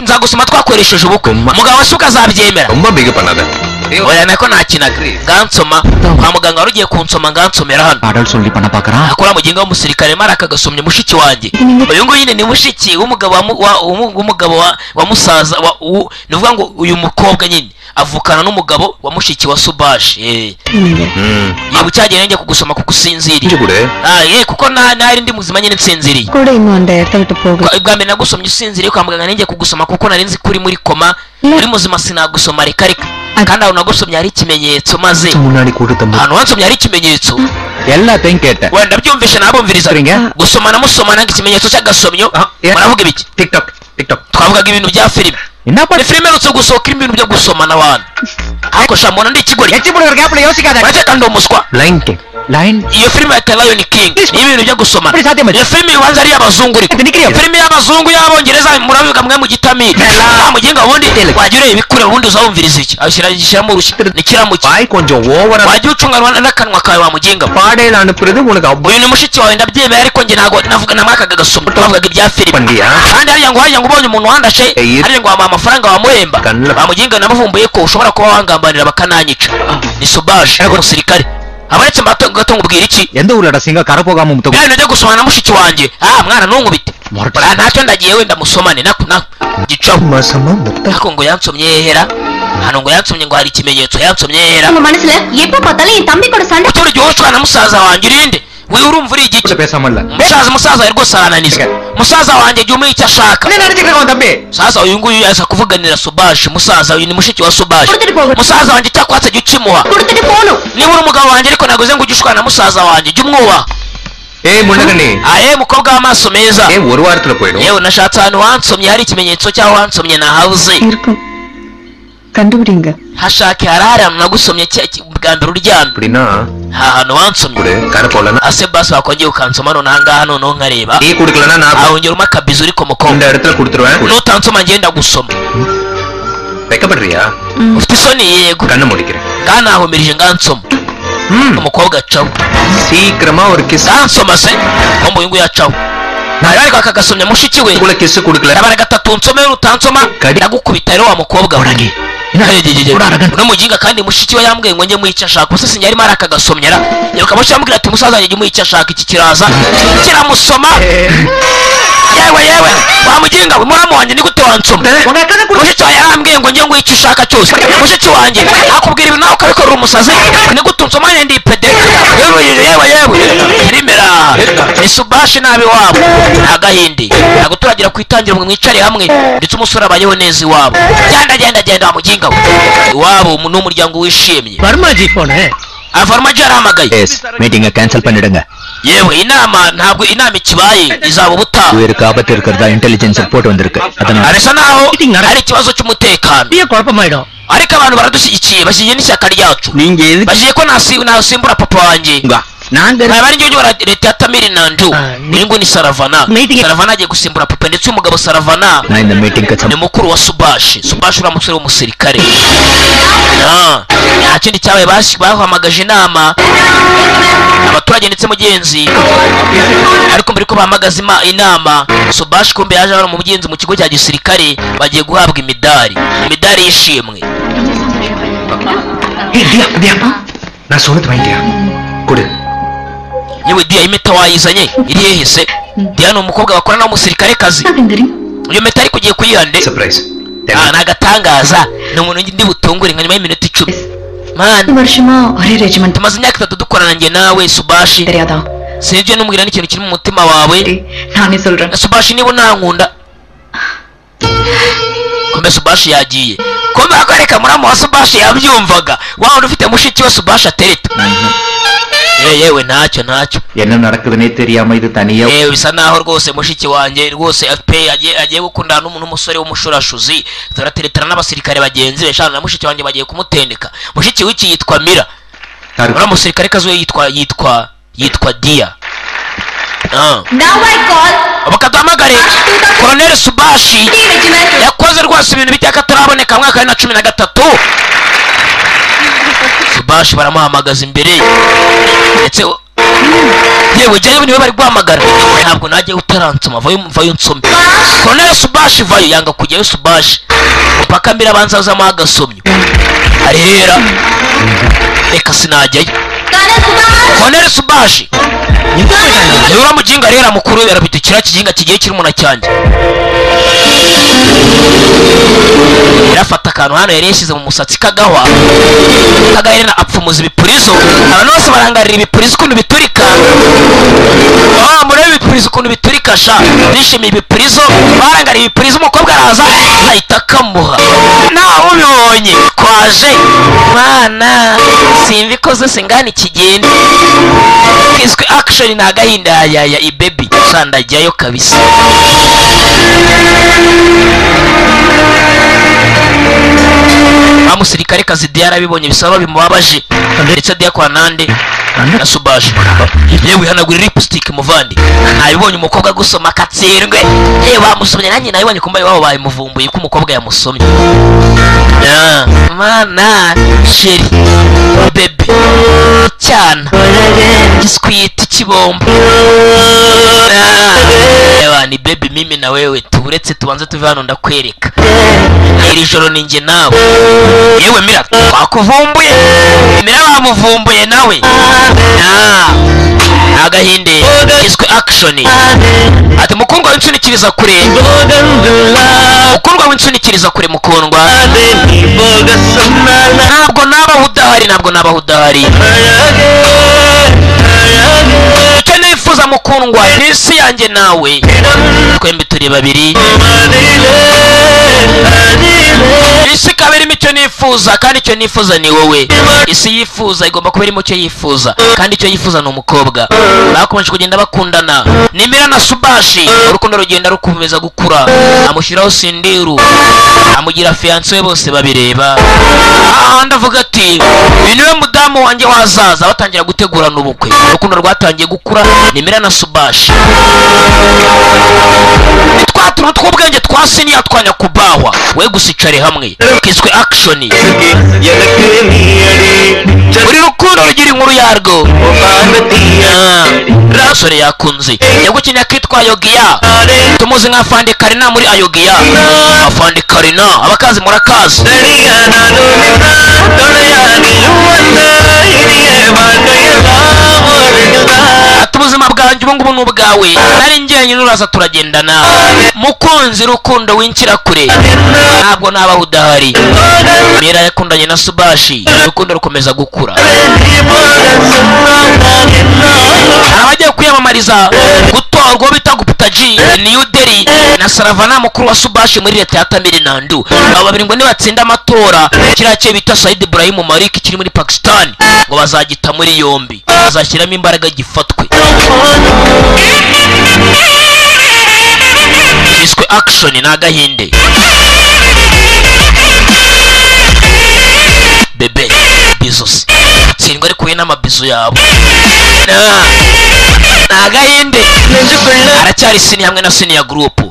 Nzagusoma twakoresheje ubukwe. Gumma. Umugabo we suka azabyemera. ரொம்ப பிகு பண்ணாத. Oya, nako nakinaga. Ngansoma kwa muganga wari ugiye kunsoma, ngansomera hano. பாடல் சொல்லி பண்ண பாக்குறான். Akora muginga w'umusirikare mara akagasomye mushiki wanjye. Uyu nguyu nyine ni mushiki w'umugabo wa mu- wa- w'umugabo wa musaza wa ni ukuvuga ngo uyu mukobwa nyine avukana n'umugabo wa mushiki wa Subashi. Yewe, cyagiye njya kugusoma kuko usinziriye. கொஞ்சம் கொடு. Ah, kuko nari ndi muzima nyine nsinziriye. கூட இன்னும் அந்த இடத்த விட்டு போகல. Bwa mbere nagusomye usinziriye kwa muganga, ninjye kugusoma kuko nari nzi ko uri muri koma. Uri muzima sinagusoma, reka reka. Kandi aho nagusomye hari ikimenyetso maze. முன்னாடி கூட்டத்தை Ahantu wansomye hari ikimenyetso. எல்லாத்தையும் கேட்டேன். Wenda byumvishe nabumviriza. சரிங்க. Gusomana musomana ikimenyetso cy'agasomyo. Ah, yeah. Muravuga ibiki? TikTok TikTok. Twavugaga ibintu bya filime. என்ன Ni filime iherutse gusohoka irimo ibintu byo gusomana abantu. Ariko sha mbona ndi ikigoryi. எச்சி போடுற கேப்ல யோசிக்காத. Urakeka ndi umuswa? Line king line. Iyo filime ya The Lion King ni ibintu byo gusomana. Kuri சாத்தியமாச்சு. Iyo filime ibanza ari iy'abazungu ariko. Nikiriya. Filime y'abazungu y'abongereza murabivuga mwe mu gitamiri. Nta muginga wundi wajya ureba ibikure ubundi uzawumviriza iki? Ashyira gishyiramo urushyi ni kiramuki. வாய் கொஞ்சம் ஓவரா Wajya ucunganwa n'akanwa kawe wa muginga we. பாடையில அனுப்புறது உனக்கு அவ்வளவு Uyu ni mushiki wawe ndabyemera ariko njye ntabwo navuga namwakaga agasoma twavugaga ibya filime. பண்ணியா? Kandi hariya ngo ubonye umuntu wandashe Eh, hariya ngo wamuha amafaranga wamuhemba. Kanla. Wa muginga namuvumbuye ko ushobora kuba wangambanira bakananyica. Ni Subash umusirikare. Abaretse mbato gato ngubwira iki? எந்த ஊர்லடா சிங்க கரை போகாம முத்த Bya bintu byo gusomana na mushiki wanjye. Ah mwana ntunkubite. Morta. Ah, ntacyo ndagiye wenda musomane nako nako gicaho. மாசமா முத்த Ariko ngo yansomye hehera hano ngo yansomye ngo hari ikimenyetso yansomye hehera. உங்க மனசுல எப்ப பார்த்தாலும் என் தம்பி கூட சண்டை Utura igihe ushwana na musaza wanjye urinde we urumva uri igiki? பேசாம இல்ல. Musaza wawe rwose arananiza. Musaza wanjye jya umuha icyo ashaka. என்ன நினைச்சிட்டு இருக்கான் தம்பி? Musaza uyu nguyu yaza kuvuganira Subash. Musaza uyu ni mushiki wa Subash. கொடுத்துட்டு போக Musaza wanjye cyakwatse jya ukimuha. கொடுத்துட்டு போகணும். Niba uri umugabo wanjye ariko ntabwo uze ngo ujye ushwana na musaza wanjye jya umwubaha. ஏய் Mundakanni. Aye mukobwa w'amaso meza. ஏய் ஒரு வாரத்துல போயிடும். Yewe nashatse ahantu wansomye hari ikimenyetso cy'aho wansomye nahabuze. இருக்கும் கண்டுபிடிங்க. Hashake hari ahantu nagusomye bwa mbere uryamye. அப்படின்னா Nta hantu wansomye. கொடு கரை போலனா Ase basi wakongeye ukansoma none ahangaha noneho nkareba. நீ குடுக்கலனா நான் Ahongera umpa akabizu ariko mukobwa. இந்த இடத்துல கொடுத்துருவேன். Nutansoma ngenda gusoma. வெக்கப்படுறியா? Ufite isoni yego. கண்ணை முடிக்கிறேன். Nganahumirije ngansoma. ம், Umukobwa acaho. சீக்கிரமா ஒரு kiss. Ngansoma se kombo uyu nguyu acaho. Ntayo ariko akagasomya mushiki we. கூட கிஸ் கொடுக்கல. Ndabara gatatu nsome utansoma Kadi. ndagukubita rero wa mukobwa we. Hehehe. Uno muginga kandi mushiki we yambwiye ngo njye muyica ashaka gusa sinjye arimo arakagasomyera. Yibuka mushiki amubwira ati musaza wanjye jya umuha icyo ashaka iki kiraza kiramusoma. Yewe yewe wa muginga we muramu wanjye ni gute wansoma? Mushiki wawe yarambwiye ngo njye nguhe icyo ushaka cyose. Mushiki wanjye akubwira ibintu nawe ukabikorera umusazi ni gute unsoma njye ndi pede? Yewe yewe yewe rimera ni Subashi nabi wabo agahindi ntabwo turagira ku itangiro ngo mwicare hamwe ndetse umusore abayeho neza iwabo. Genda genda genda wa muginga we iwabo ni umuryango wishimye. Varmaji போனேன். Afarmaji yarahamagaye. S மீட்டிங்க cancel பண்ணிடுங்க. Yewe inama ntabwo inama ikibaye izaba ubutaha. உயிருக்கு ஆபத்து இருக்கிறதா intelligence report வந்திருக்கு. அதனால Arasa naho hari ikibazo cy'umutekano. பெரிய குழப்பமாயிடும். Ariko abantu baradushyigikiye bashyigikiye n'ishyaka ryacu. நீங்க எதுக்கு Bashyigikiye ko nasimbura papa wanjye. நாங்க Nkaba ari njye uyobora leta ya Tamil Nadu. Ah, Uyu nguyu ni Saravana. Meeting- Saravana agiye gusimbura papa ndetse uyu mugabo Saravana நான் இந்த மீட்டிங்க்கு ni mukuru wa Subash. Subash uriya musore w'umusirikare. Ah, nta kindi cyabaye bahamagaje inama abaturage ndetse mugenzi ariko mbere ko bahamagaza inama Subash kumbe yaje hano mu mugenzi mu kigo cya gisirikare bagiye guhabwa imidari imidari y'ishimwe. ஏய் தியா தியா நான் சொன்னது வாங்கிட்டியா? கொடு. Yewe Diya impeta wayizanye iri hehe se? Diya ni umukobwa bakorana w'umusirikare kazi. Iyo mpeta ariko ugiye kuyiha nde? Surprise. Ah, ni agatangaza ni umuntu ndi butungure nka nyuma y'iminota 10 man. வருஷமா ஒரே regiment. Tumaze imyaka 3 dukorana njye nawe Subashi. தெரியாதா? Sinibyo numbwira n'ikintu kiri mu mutima wawe. நானே சொல்றேன். Subashi niba unankunda kumbe Subashi yagiye kumbe akwereka muramu wa Subashi yabyumvaga wa wundi ufite mushiki we Subashi atereta. Yewe ntacyo ntacyo. என்ன நடக்குதுன்னே தெரியாம இது தனியா Yewe bisa naho rwose mushiki wanjye rwose pe agiye gukundana n'umusore w'umushurashuzi turateretana n'abasirikare bagenzi be shana na mushiki wanjye bagiye kumutendeka. Mushiki w'iki yitwa Mira. Uriya musirikare kazi we yitwa Dia. Now I call Bakaduhamagare Colonel Subashi regiment. yakoze rwose ibintu bitaka ataraboneka mu mwaka wa 2013. Subashi baramuhamagaza imbere ndetse yewe jyayo niwe bari guhamagara ntabwo najya utaransoma vayo vayo nsome. Colonel Subashi vayo yanga kujyayo Subashi mpaka mbere abanza azamo agasomyo arera reka sinajyayo. Colonel Subash. Colonel Subashi niwe uramuginga rero mukuru we arabita kiriya kiginga kigiye kiri umuntu cyanjye yarafata akantu hano yari yashyize mu musatsi kagahwa kagaherena apfumuza ibipurizo abantu bose barangarira ibipurizo ukuntu biturika. Ah, murebe ibipurizo ukuntu biturika sha bishimiye ibipurizo barangarira ibipurizo umukobwa araza ahita akamuha ntawe ubibonye. Twabonye kwaje mana simvi ko zose ngana ikigenda kiswe action na agahinda ya ibebi sandajyayo kabisa. Amusirikare kazi yarabibonye bisaba bimubabaje ndetse diya nande na Subash. Yewe hanagura lipstick muvandi, nabibonye umukobwa gusoma katsindwe. Yewe bamusomye nanjye nabibonye kumba iwabo bayimuvumbuye ko umukobwa yamusomye. Mana sheri bebe cyana giswiti kibombo. Ewa ni baby mimi na wewe turetse tubanze tuve hano ndakwereka iri joro ninjye nawe. Yewe Mira twakuvumbuye, Mira bamuvumbuye nawe. Agahinde kiswe action. Ati mukundwa w'insunikiriza kure, mukundwa w'insunikiriza kure mukundwa, ntabwo nabaho udahari, ntabwo nabaho udahari. Icyo nifuza mukundwa n'isi yanjye nawe twembi turi babiri, isi ikaba irimo icyo nifuza kandi icyo nifuza ni wowe. Isi yifuza igomba kuba irimo icyo yifuza kandi icyo yifuza ni umukobwa. Bakomeje kugenda bakundana ni Mira na Subashi, urukundo rugenda rukomeza gukura. Amushyiraho sindiru, amugira fiancé we, bose babireba. Ndavuga ati uyu niwe mudamu wanjye wazaza. Batangira gutegurana ubukwe, urukundo rwatangiye gukura ni Mira na Subashi. Twa tuntu tw'ubwenge twa siniya twa nyakubahwa we gusa icare hamwe kiswe action. Buri rukundo rugira inkuru yarwo. Umusore yakunze yagukinnye akitwa Yogiya, tumuzi nka Afande Karina muri Ayogiya. Afande Karina abakazi murakazi. Ati ubuzima bwanjye ubu ngubu ni ubwawe, nari njyenyine uraza turagendana mukunzi rukundo winkira kure, ntabwo nabaho udahari. Mira yakundanye na Subashi, urukundo rukomeza gukura. Abagiye kwiyamamariza gutorwa bita Guptaji New Delhi na Saravana mukuru wa Subashi muri leta ya Tamil Nadu. Abo babiri ngo nibatsinda amatora kiriya cye bita Said Ibrahim Malik kiri muri Pakistan ngo bazagita muri yombi, bazashyiramo imbaraga gifatwe. Kiswe action n'agahinde. Bebe bizos tsindwa ariko we n'amabizo yabo agahinde. Aracyari sini hamwe na sini ya group.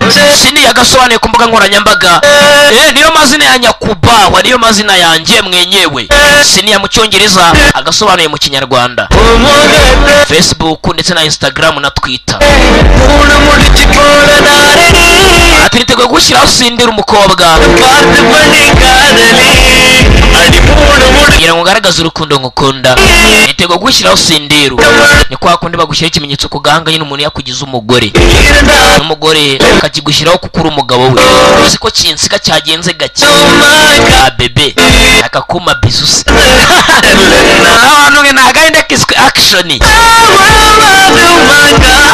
Sini yagasobanuye ku mbuga nkoranyambaga. Niyo mazina ya nyakubahwa, niyo mazina yanjye mwenyewe. Sini ya mu Cyongereza agasobanuye mu Kinyarwanda. Facebook ndetse na Instagram na Twitter. Ati niteguye gushyiraho sindira umukobwa kugira ngo ngaragaze urukundo ngukunda. Niteguye gushyiraho sindiru. Ni kwa kundi bagushyira ikimenyetso ku gahanga nyine umuntu yakugize umugore, n'umugore akakigushyiraho kuko uri umugabo we. Uzi ko kinsika cyagenze gake ka bebe akakuma bizusi. Abantu mwe nagahinde kiswe action.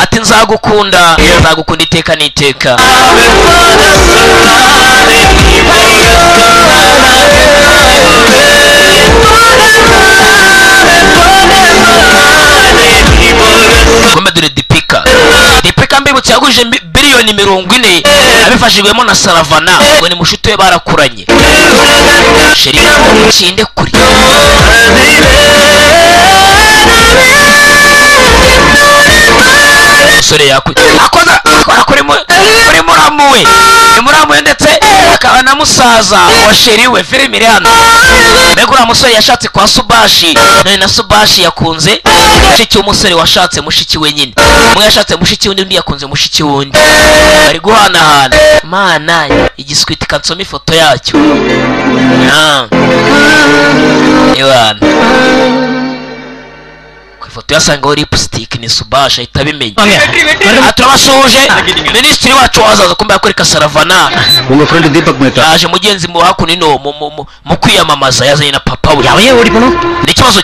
Ati nzagukunda, nzagukunda iteka n'iteka. Kumbe dore Dipika. Dipika mbibutse yaguje biliyoni 40 abifashijwemo na Saravana ngo ni mushuti we barakuranye. Sheri kinde kuri umusore akoza akora kuri muramuwe, ni muramuwe ndetse akaba na musaza wa sheri we. Filime iri hano. Mbega uriya musore yashatse kwa Subashi, none na Subashi yakunze mushiki w'umusore washatse mushiki we nyine. Umwe yashatse mushiki w'undi, undi yakunze mushiki w'undi, bari guhanahana. Mana igiswiti kansoma ifoto yacyo. Ewana ifoto yasangaho lipstick ni Subashi ahita abimenya. Turabasuhuje minisitiri wacu wazaza kumba yakwereka Saravana. Unga friend Deepak Mehta yaje mugenzi mu hakuno mu kwiyamamaza yazanye na papa we. Ni ikibazo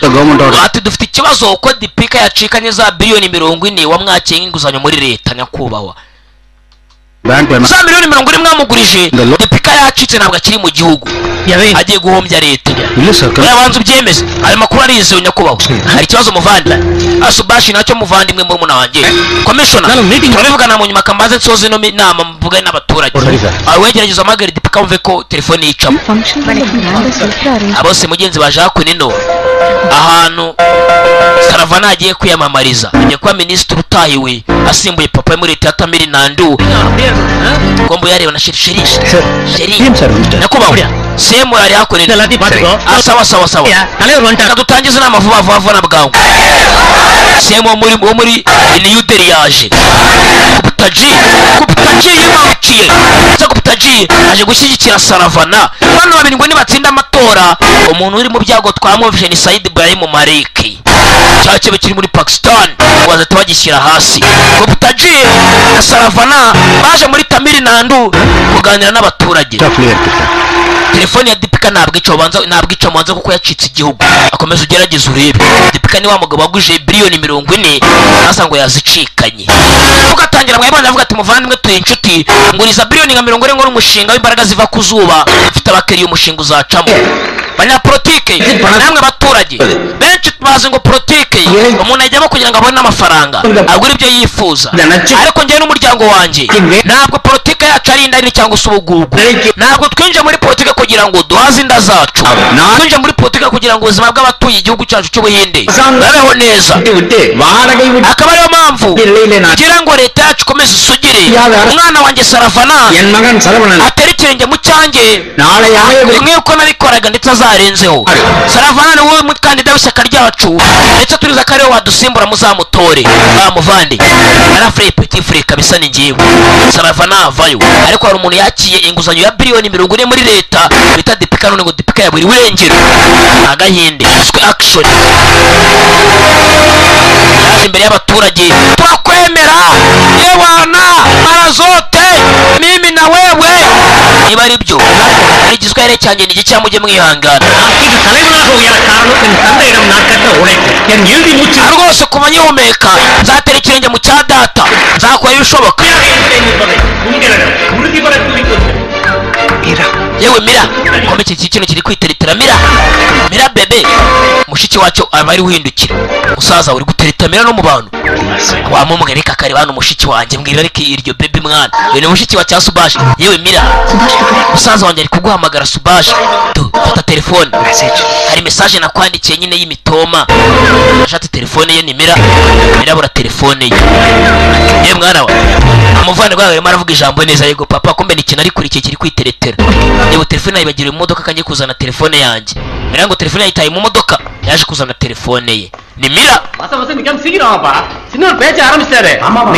ati dufite ikibazo uko Dipika yacikanye za biliyoni 40 wamwakiye inguzanyo muri leta nyakubahwa. பேங்க்ல Za miliyoni 40 mwamugurije, Dipika yacitse, ntabwo akiri mu gihugu, agiye guhombya leta. இல்ல sir. Urabanza ubyemeze, ayo makuru arizewe. Nyakubahwa, hari ikibazo muvandi Asubashi nacyo muvandimwe murumuna wanjye commissioner, turabivugana mu nyuma, kambaze nsoze ino nama mvugane n'abaturage. Aho wegerageza uhamagare Dipika wumve ko telefone yicamo. Function சூப்பரா arrange Bose mugenzi baje hakuno ino ahantu Saravana agiye kwiyamamariza, agiye kuba minisitiri utahiwe asimbuye papa we muri leta ya Tamil Nadu. Kombo yareba na chéri, chéri, chéri. Sir வந்துட்டார். Nyakubahwa, semu ari hakuno ino. எல்லாத்தையும் பாத்துக்கோ. Ah, sawa sawa sawa. தலைவர் வந்துட்டார். Reka dutangize inama vuba vuba vuba na bwangu. Semu wo muri New Delhi yaje. Guptaji, Guptaji yimanukiye ndetse Guptaji aje gushyigikira Saravana. Bano babiri ngo nibatsinda amatora, umuntu uri mu byago twamwumvise ni Said Ibrahim Maliki, cya kibe kiri muri Pakistan, ngo bazahita bagishyira hasi. Guptaji na Saravana baje muri Tamil Nadu kuganira n'abaturage. ஸ்டாஃப்லயே இருக்கு sir. Telefone ya Dipika ntabwo ica, ubanza ntabwo ica mubanza kuko yacitse igihugu. Akomeza ugerageze urebe. Dipika ni wa mugabo waguje biliyoni 40, sasa ngo yazicikanye. Ugatangira mwabana avuga ati: "Muvandimwe, tuye inshuti, nguriza biliyoni nka 40 ngo umushinga w'imbaraga ziva ku zuba, mfite abakiriya, umushinga uzacamo." Banyapolitike namwe abaturage benshi bazi ngo politike umuntu ajyamo kugira ngo abone amafaranga, agure ibyo yifuza, ariko njyewe n'umuryango wanjye ntabwo politike yacu ari inda nini cyangwa se ubugugu. Ntabwo twinjiye muri politike kugira ngo duhaze inda zacu, twinjiye muri politike kugira ngo ubuzima bw'abatuye igihugu cyacu cy'Ubuhinde babeho neza. விட்டு வாடகை விட்டு Akaba ariyo mpamvu இல்ல நான் kugira ngo leta yacu ikomeze isugire, umwana wanjye Saravana N மகன் Saravanan atera ikirenge mu cyanjye நாளை அமைய nk'uko nabikoraga, ndetse azarenzeho. Saravana ni wowe mukandida w'ishyaka ryacu, ndetse turiza ko ariwe wadusimbura, muzamutore. Bamuvande arafure petit frère kabisa, ni njyewe Saravana avayo. Ariko hari umuntu yakiye inguzanyo ya biliyoni 40 muri leta bita Dipika, none ngo Dipika yaburiwe irengero. Agahinde swe action yaje imbere y'abaturage: "Turakwemera yewana mara zote, mimi na wewe." Niba ari byo, ari igiswahili cyanjye ni igiki, mujye mwihangana. நாட்டின் தலைவனாக உயர காரணம் என் தந்தையிடம் நான் கற்ற உழைப்பு, என் இறுதி மூச்சு Rwose kuva nkihumeka nzatera ikirenge mu cya data, nzakora ibishoboka. இருக்கிறேன் என்பதை உங்களிடம் உறுதிபட கூறிக்கொள்கிறேன். Yewe Mira, kome iki kintu kiri kwiteretera. Mira, Mira bébé, mushiki wacyo aba ari uhindukira. Musaza uri gutereta Mira no mu bantu wamumwe, reka kareba hano mushiki wanjye, mbwira ariko iryo bébé mwana. Uyu ni mushiki wa cya Subashi. Yewe Mira, Subash கூட musaza wanjye ari kuguhamagara. Subashi, tu fata telefone, hari message nakwandikiye nyine y'imitoma. Ashatse telefone ye ni Mira. Mira abura telefone ye. Yewe mwana wa umuvandimwe wawe arimo aravuga ijambo neza. Yego papa. Kumbe ni ikintu ari kurikiye kiri kwiteretera. Yewe, telefone yayibagiriwe mu modoka, kangiye kuzana telefone yanjye. Mira ngo telefone yayitaye mu modoka, yaje kuzana telefone ye ni Mira. மாசம் மாசம் நிக்காம சீக்கிரம் வாப்பா, சின்ன ஒரு பேச்ச ஆரம்பிச்சிட்டாரு.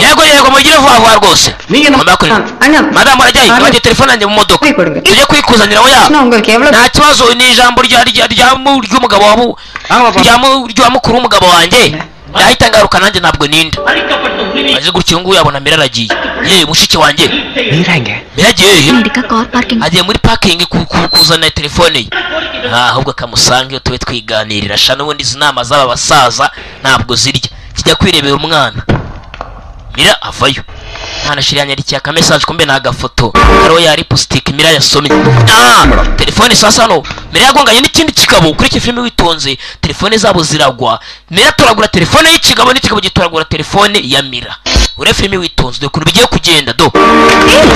Yego yego, mugire vuba vuba rwose. நீங்க என்ன- Mama kuri Anna. Madamu arajyayo, bagiye telefone yanjye mu modoka. போய் கொடுங்க. Tujye kwikuzanira oya. Krishna, உங்களுக்கு எவ்வளவு Nta kibazo, ni ijambo rya rya rya mu- ry'umugabo wa bu- rya mu- rya mukuru w'umugabo wanjye, ndahita ngaruka nanjye, ntabwo ninda. அளிக்கப்பட்ட உரிமை Aje gutya, uyu nguyu abona Mira aragiye. Yewe mushiki wanjye, Meera எங்க? Mira agiye hehe? இருக்கா car parking. Agiye muri parking kuzana telefone ye. Ah, ahubwo akamusange tube twiganirira sha. N'ubundi izi nama z'aba basaza ntabwo zirya. Kijya kwirebera umwana. Mira avayo, mwana shiri yanyandikiye aka message, kumbe ni agafoto hariho ya lipstick Mira yasomye. Ah, telefone sasa hano Mira yagonganye n'ikindi kigabo. Kuri iki filime witonze, telefone zabo ziragwa. Mira atoragura telefone y'ikigabo, n'ikigabo gitoragura telefone ya Mira. Ure filime witonze, dore ukuntu bigiye kugenda. Do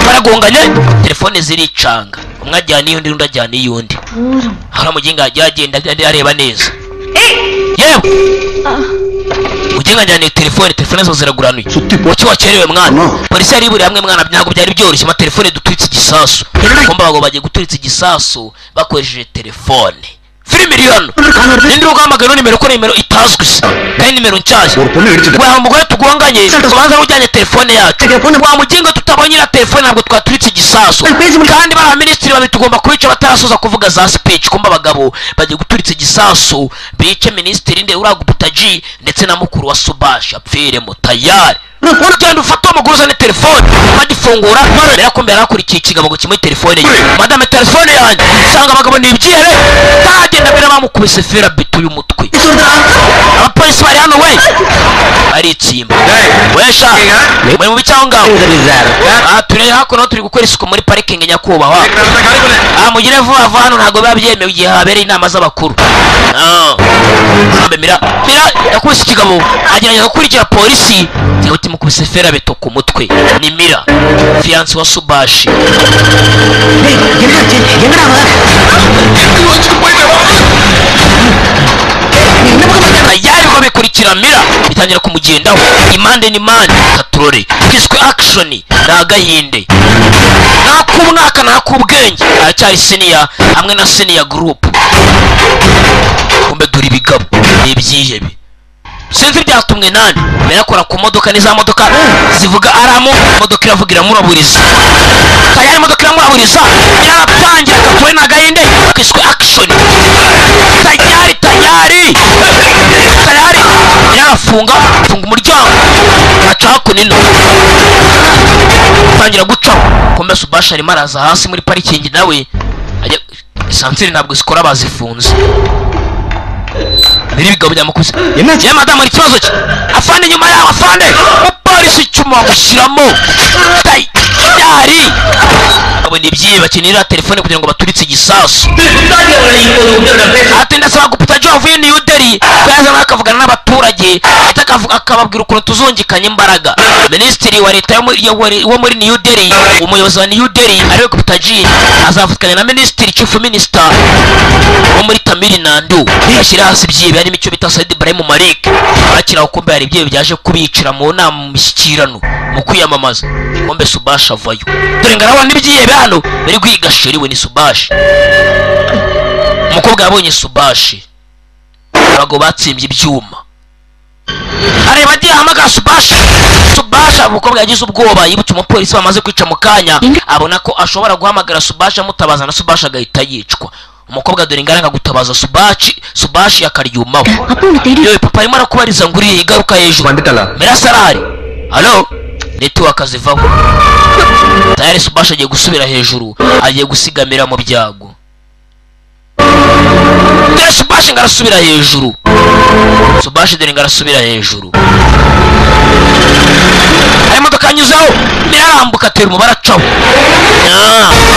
baragonganye, telefone ziricanga, umwe ajyana iy'undi, undi ajyana iy'undi. Hari umuginga yagiye agenda areba neza. Yewe muginga ajyana telefone, telefone zose ziraguranuye. Kuki wakerewe mwana? Polisi yari iburiye hamwe mwana, ntabwo byari byoroshye. Amatelefone duturitse igisasu, kumba abagabo bagiye guturitsa igisasu bakoresheje telefone. Filime iri hano. Ninde uguhamagara nimero ko nimero itazwi se kandi nimero nshyashya? ஒரு பொண்ணு இடிச்சுட்டு Wa mugore tugonganye, tubanza ujyanye telefone yacu. Wa muginga, tutabonye iriya telefone ntabwo twaturitse igisasu, kandi bariya minisitiri babiri tugomba kubica batarasoza kuvuga za speech. Kumba abagabo bagiye guturitsa igisasu, bice minisitiri nde, uriya Guptaji, ndetse na mukuru wa Subashi apfiremo tayari. Ugenda ufate uwo mugore uzane telefone. Bagifungura rero, kumbe yarakurikiye ikigabo ngo kimuhe telefone ye. Madame, telefone yanjye. Usanga abagabo ni ibyihebe, tagenda mbere bamukubise ferabeto y'umutwe. Abapolisi Abapolisi bari hano we baritsimba wesha muri mu bice aho ngaho. Turi hakuno turi gukora isuku muri parikingi nyakubahwa. Mugire vuba vuba hano ntabwo biba byemewe igihe habereye inama z'abakuru. Mira Mira yakubise ikigabo agerageza gukurikira polisi timukubise ferabeto ku mutwe. Ni Mira fiance wa Subashi. Yariko bikurikira Mira bitangira kumugendaho imande n'imande. Katurore kiswe action nagahinde nakumwaka nakubwenge aracyari senior hamwe na senior group. Kumbe duri bigabo nibyihebe sinzi byatumwe nani. Merakora ku modoka n'iza modoka zivuga aramu modoka iravugira muraburiza tayari modoka iramuraburiza yaratangira katurore nagahinde kiswe action tayari tayari tayari yarafunga funga umuryango aca kunino tangira gucaho. Kumbe Subashi arimo araza hasi muri parikingi nawe esanseri ntabwo zikora bazifunze. Biri bigabo byamukuze ye madamu ari ikibazo cye afande nyuma yawe afande umupolisi icyuma gushyiramo tayari abona ibyiye bakinira telefone kugira ngo baturitse igisasu. Ati ndasaba gupita Joe avuye New Delhi yaza akavugana n'abaturage akababwira ukuntu tuzungikanya imbaraga. Minisitiri wa leta wo muri New Delhi, umuyobozi wa New Delhi ariwe Gupta Ji azafatikanya na minisitiri chief minister wo muri Tamil Nadu ashyira hasi ibyibe harimo icyo bita Said Ibrahim Malik. Bakira ukumbe hari ibyibe byaje kubicira mu nama mu mishyikirano mu kwiyamamaza. Kumbe Subashi avayo dore ngarabona n'ibyibe hano bari kwiga sheri we ni Subashi. Umukobwa yabonye Subashi abago batsimbye ibyuma areba agiye ahamagara Subashi. Subashi umukobwa yagize ubwoba yibutse umupolisi bamaze kwica mu kanya abona ko ashobora guhamagara Subashi amutabaza na Subashi agahita yicwa. Umukobwa dore ngaranga gutabaza Subashi, Subashi akaryumaho. Yewe papa arimo arakubariza ngo uriye igaruka hejuru. Mirasarari allo network zivaho tayari. Subashi agiye gusubira hejuru agiye gusigamira mu byago. Dore Subashi ngarasubira hejuru. Subashi dore ngarasubira hejuru. Hari imodoka anyuzeho mirarambuka atera umubare acaho.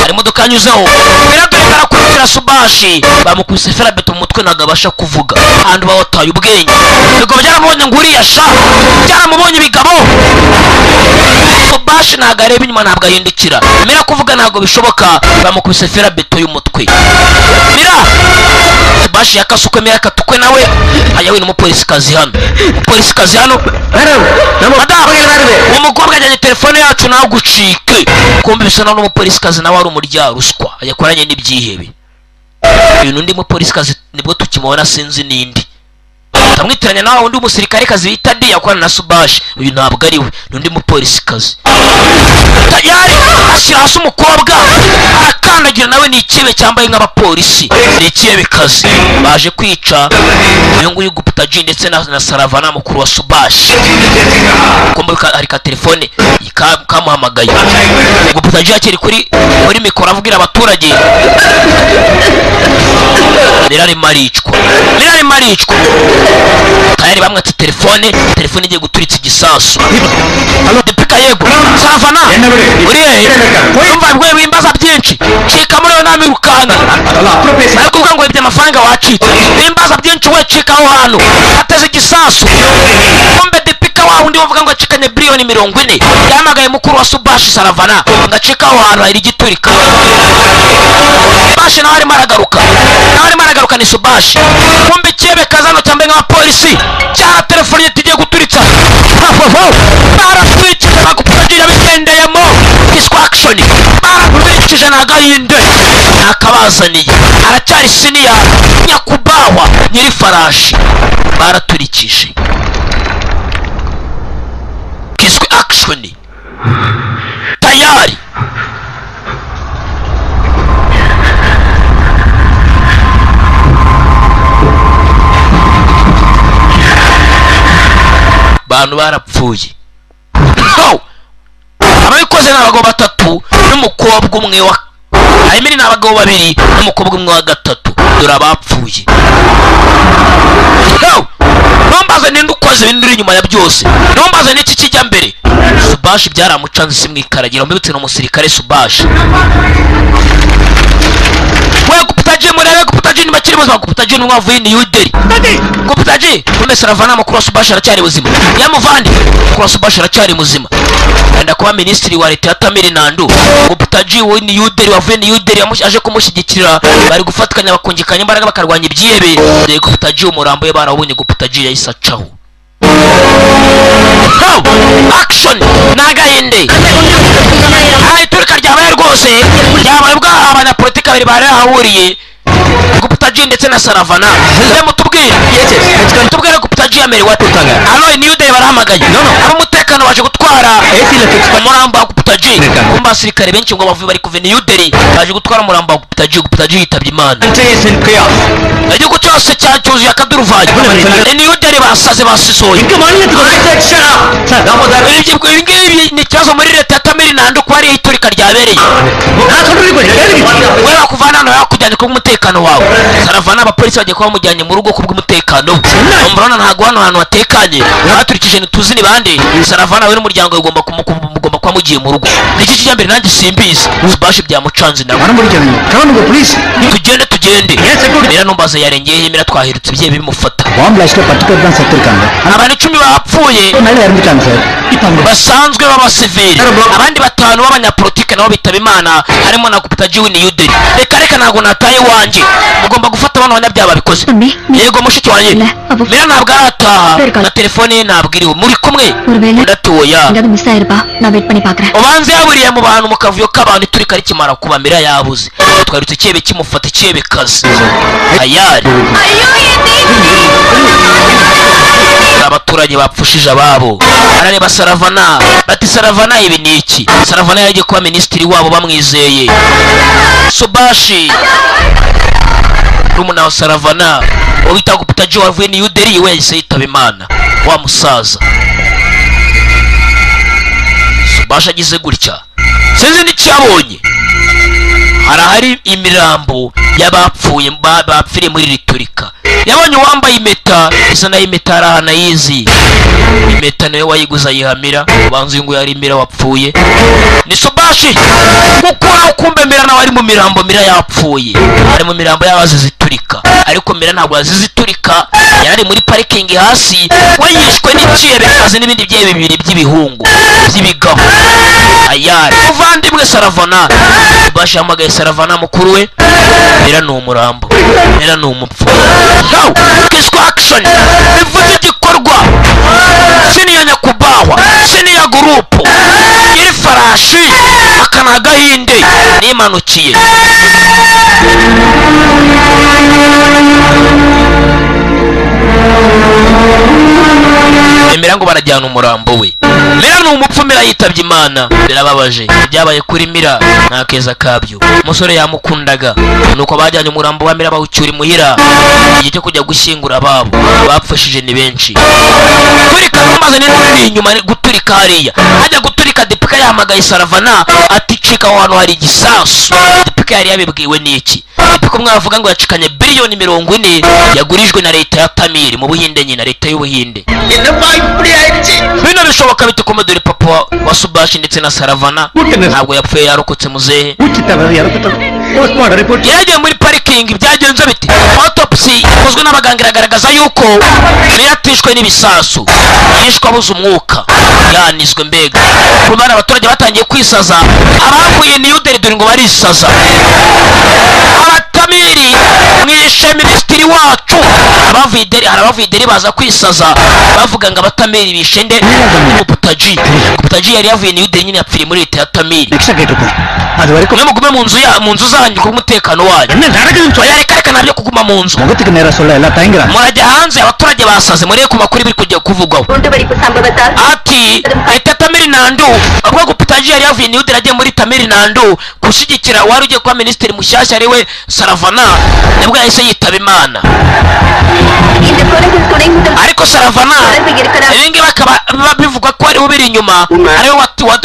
Hari imodoka anyuzeho mira dore ngarakurikira Subashi bamukubise ferabeto mu mutwe ntabwo abasha kuvuga. Ahantu bawataye ubwenge ibigo byaramubonye ngo uriya sha byaramubonye ibigabo. Subashi ntabwo areba inyuma ntabwo ahindukira. Mira kuvuga ntabwo bishoboka bamukubise ferabeto y'umutwe. Mira Subashi yakasukwe Mira akatukwe nawe ayawe n'umupolisikazi hano. Umupolisikazi hano madamu uwo mukobwa ajyanye telefone yacu nawe gucike. Kumbe bisa naho n'umupolisikazi nawe ari umuryaruswa yakoranye n'ibyihebe. Uyu n'undi mupolisikazi nibwo tukimubona sinzi nindi tamwitiranya nawe undi musirikare kazi bita D yakorana na Subashi. Uyu ntabwo ari we n'undi mupolisikazi tayari ashyira hasi umukobwa arakandagira nawe ni ikibe cyambaye nk'abapolisi ni ikibe kazi baje kwica uyu nguyu Gupta Ji ndetse na Saravana mukuru wa Subashi. Kumbe hari ka telefone kamuhamagaye. Gupta Ji akiri kuri muri mikoro avugira abaturage. Mirari maricwa Mirari maricwa tayari bamwatse telefone telefone igiye guturitsa igisasu. Depika yego Saravana uriye umva bwe wimbaza byinshi cika muri yo namirukanga ariko uvuga ngo ibyo amafaranga wacitse wimbaza byinshi we cika aho hantu ateze igisasu. Kumbe Depika wa undi bavuga ngo acikanye biliyoni 40 yamagaye mukuru wa Subashi Saravana ngacika aho hantu hari igiturika. Subashi nawe arimo aragaruka nawe arimo aragaruka ni Subashi. Kumbe cyebe kazano cyambaye nk'abapolisi cya telefone tugiye guturitsa baratwikije bagupagira bigendeyemo kiswa action baratwikije nagahinde nakabazaniye aracyari senior nyakubahwa nyiri farashi baraturikije kiswe action tayari. Bantu barapfuye. Ababikoze ni abagabo batatu n'umukobwa umwe wa Ayimiri ni abagabo babiri n'umukobwa umwe wa gatatu. Dore abapfuye. Nombaze inyuma ya byose. Ntumbaze n'iki kijya mbere. Subash byaramucanze simwikaragira mbibutse no musirikare Subash. We Guptaji murebe Guptaji ni bakiri buzima. Guptaji ni mwavuye ni Yuderi. Guptaji kumbe Saravana mukuru wa Subash aracyari buzima. Yamuvandi mukuru wa Subash aracyari muzima. Enda kuba minisitiri wa leta ya Tamil Nadu. Guptaji we ni Yuderi wavuye ni Yuderi aje kumushyigikira, bari gufatikanya bakungikanya imbaraga bakarwanya ibyihebe. Dore Guptaji umurambo we barawubonye. Guptaji yahise acaho. Action nagahinde. Iturika ryabaye rwose ryabaye ubwo abanyapolitiki babiri bari bahuriye, Guptaji ndetse na Saravana. Mutubwire mutubwire Guptaji yamerewe ate? Hano ni Yude barahamagaye ab'umutekano baje gutwara umurambo wa Guptaji. Kumba abasirikare benshi ngo bavuye bari kuva ni Yuderi baje gutwara umurambo wa Guptaji. Guptaji yitabye Imana. Igihugu cyose cyacyuzuye akaduruvayo. Ni Yuderi basaze basisoye. Ibi ngibi ni ikibazo muri leta ya Tamil Nadu ko ari iturika ryabereye. We bakuvana hano bakujyanye ku bw'umutekano wawe. Saravana abapolisi bagiye kuba bamujyanye mu rugo ku bw'umutekano we. Murabona ntabwo hano hantu hatekanye. Baturikije ntituzi ni bande. Saravana we n'umuryango ugomba mugomba kuba mugiye mu rugo. Niki kijya mbere nanjye simbizi. Subash byamucanze nawe. Tugende tugende. Mira numbaze yarengeye Mira twahirutse ibye bimufata. Abantu 10 bapfuye basanzwe b'abasivili, abandi 5 b'abanyapolitike nabo bitaba Imana, harimo na Guptaji ni Yuderi. Reka reka ntabwo nataye wanjye. Mugomba gufata abana banyabyaha babikoze. Yego mushiki wanjye. Mira ntabwo arataha na telefone ye ntabwo iriho. Muri kumwe ndatoya. Ubanze yaburiye mu bantu mu kavuyo k'abantu iturika rikimara kuba Mira yabuze. Twarutse icyebe kimufata icyebe kazi. Ayari. Abaturage bapfushije ababo. Arareba Saravana bati Saravana ibi ni iki? Saravana yagiye kuba minisitiri wabo bamwizeye. Subashi rumuna wa Saravana wita Guptaji wavuye ni Yuderi we yahise yitaba Imana wa musaza. Subashi agize gutya sinzi n'icyabonye. Harahari imirambo y'abapfuye bapfiriye muri riturika. Yabonye uwambaye impeta isa nayo impeta arahana yizi. Impeta nayo wayiguza yihamira ubanza uyu nguyu ari Mira wapfuye. Ni Subashi gukora kumbe Mira nawe ari mu mirambo. Mira yapfuye ari mu mirambo y'abazize iturika, ariko Mira ntabwo azize iturika, yari muri parking hasi. We yishwe n'icyebe kazi n'ibindi byebe bibiri by'ibihungu by'ibigabo. Ayari muvandimwe Saravana. Subashi yahamagaye Saravana mukuru we. Mira ni umurambo, Mira ni umupfu. Kiswa action bivuze igikorwa siniya nyakubahwa siniya gurupu iri farashi akana gahinde nimanukiye. Mira ngo barajyana umurambo we. Mira ni umupfu, Mira yitabye Imana. Birababaje byabaye kuri Mira nta keza kabyo. Umusore yamukundaga nuko bajyanye umurambo wa Mira bawucyura imuhira. Igihe cyo kujya gushyingura ababo bapfushije ni benshi. Turika maze ni inyuma guturika hariya hajya guturika. Dipika yahamagaye Saravana ati cika aho hantu hari igisasu. Dipika yari yabibwiwe n'iki? Dipika umwe avuga ngo yacikanye biliyoni 40 yagurijwe na leta ya Tamil mu Buhinde nyina leta y'Ubuhinde. Bino bishoboka bite ko dore papa wa Subashi ndetse na Saravana ntabwo yapfuye yarokotse muzehe. Yagiye muri parking byagenze bite? Autopsy ikozwe n'abaganga iragaragaza yuko Mira atishwe n'ibisasu, yishwe abuze umwuka, yanizwe mbega. Kubana abaturage batangiye kwisaza, abavuye ni Yuderi dore ngo barisaza. Abatamiri mwishe minisitiri wacu. Abavuye Deri harabavuye Deri baza kwisaza bavuga ngo abatamiri bishende Guptaji. Guptaji yari yavuye ni Yuderi nyine yapfiriye muri leta ya Tamil. Mwe mugume mu nzu ya mu nzu zanyu ku mutekano wanyu. Oya reka reka nabyo kuguma mu nzu. Murajya hanze abaturage basaze murebe ku makuru biri kujya kuvugwaho. Ati leta Tamil Nadu ubwo Guptaji yari yavuye ni Yuderi agiye muri Tamil Nadu gushyigikira wari ugiye kuba minisitiri mushyashya ari we Saravana nibwo yahise yitaba Imana. Ariko Saravana ibingi bakaba bivuga ko ari ubiri inyuma ari we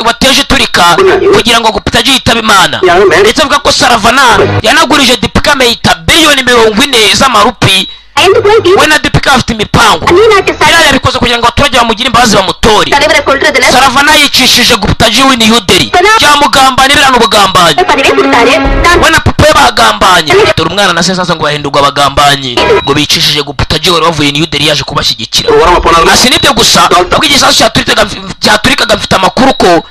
wateje iturika kugira ngo Guptaji yitabe Imana. Ndetse avuga ko Saravana yanagurije Dipika Mehta biliyoni 40 z'amarupi We na Deepika bafite imipango. Biriya yabikoze kugira ngo abaturage bamugire imbabazi bamutore. Saravana yicishije Guptaji w'i New Delhi, byamugambanye, biriya ni ubugambanyi. We na papa we bagambanye. Dore umwana na se sasa ngo bahindurwa abagambanyi, ngo bicishije Guptaji wari wavuye New Delhi yaje kubashyigikira. Asi nibyo gusa, ubwo igisasu cyaturikaga mfite amakuru ko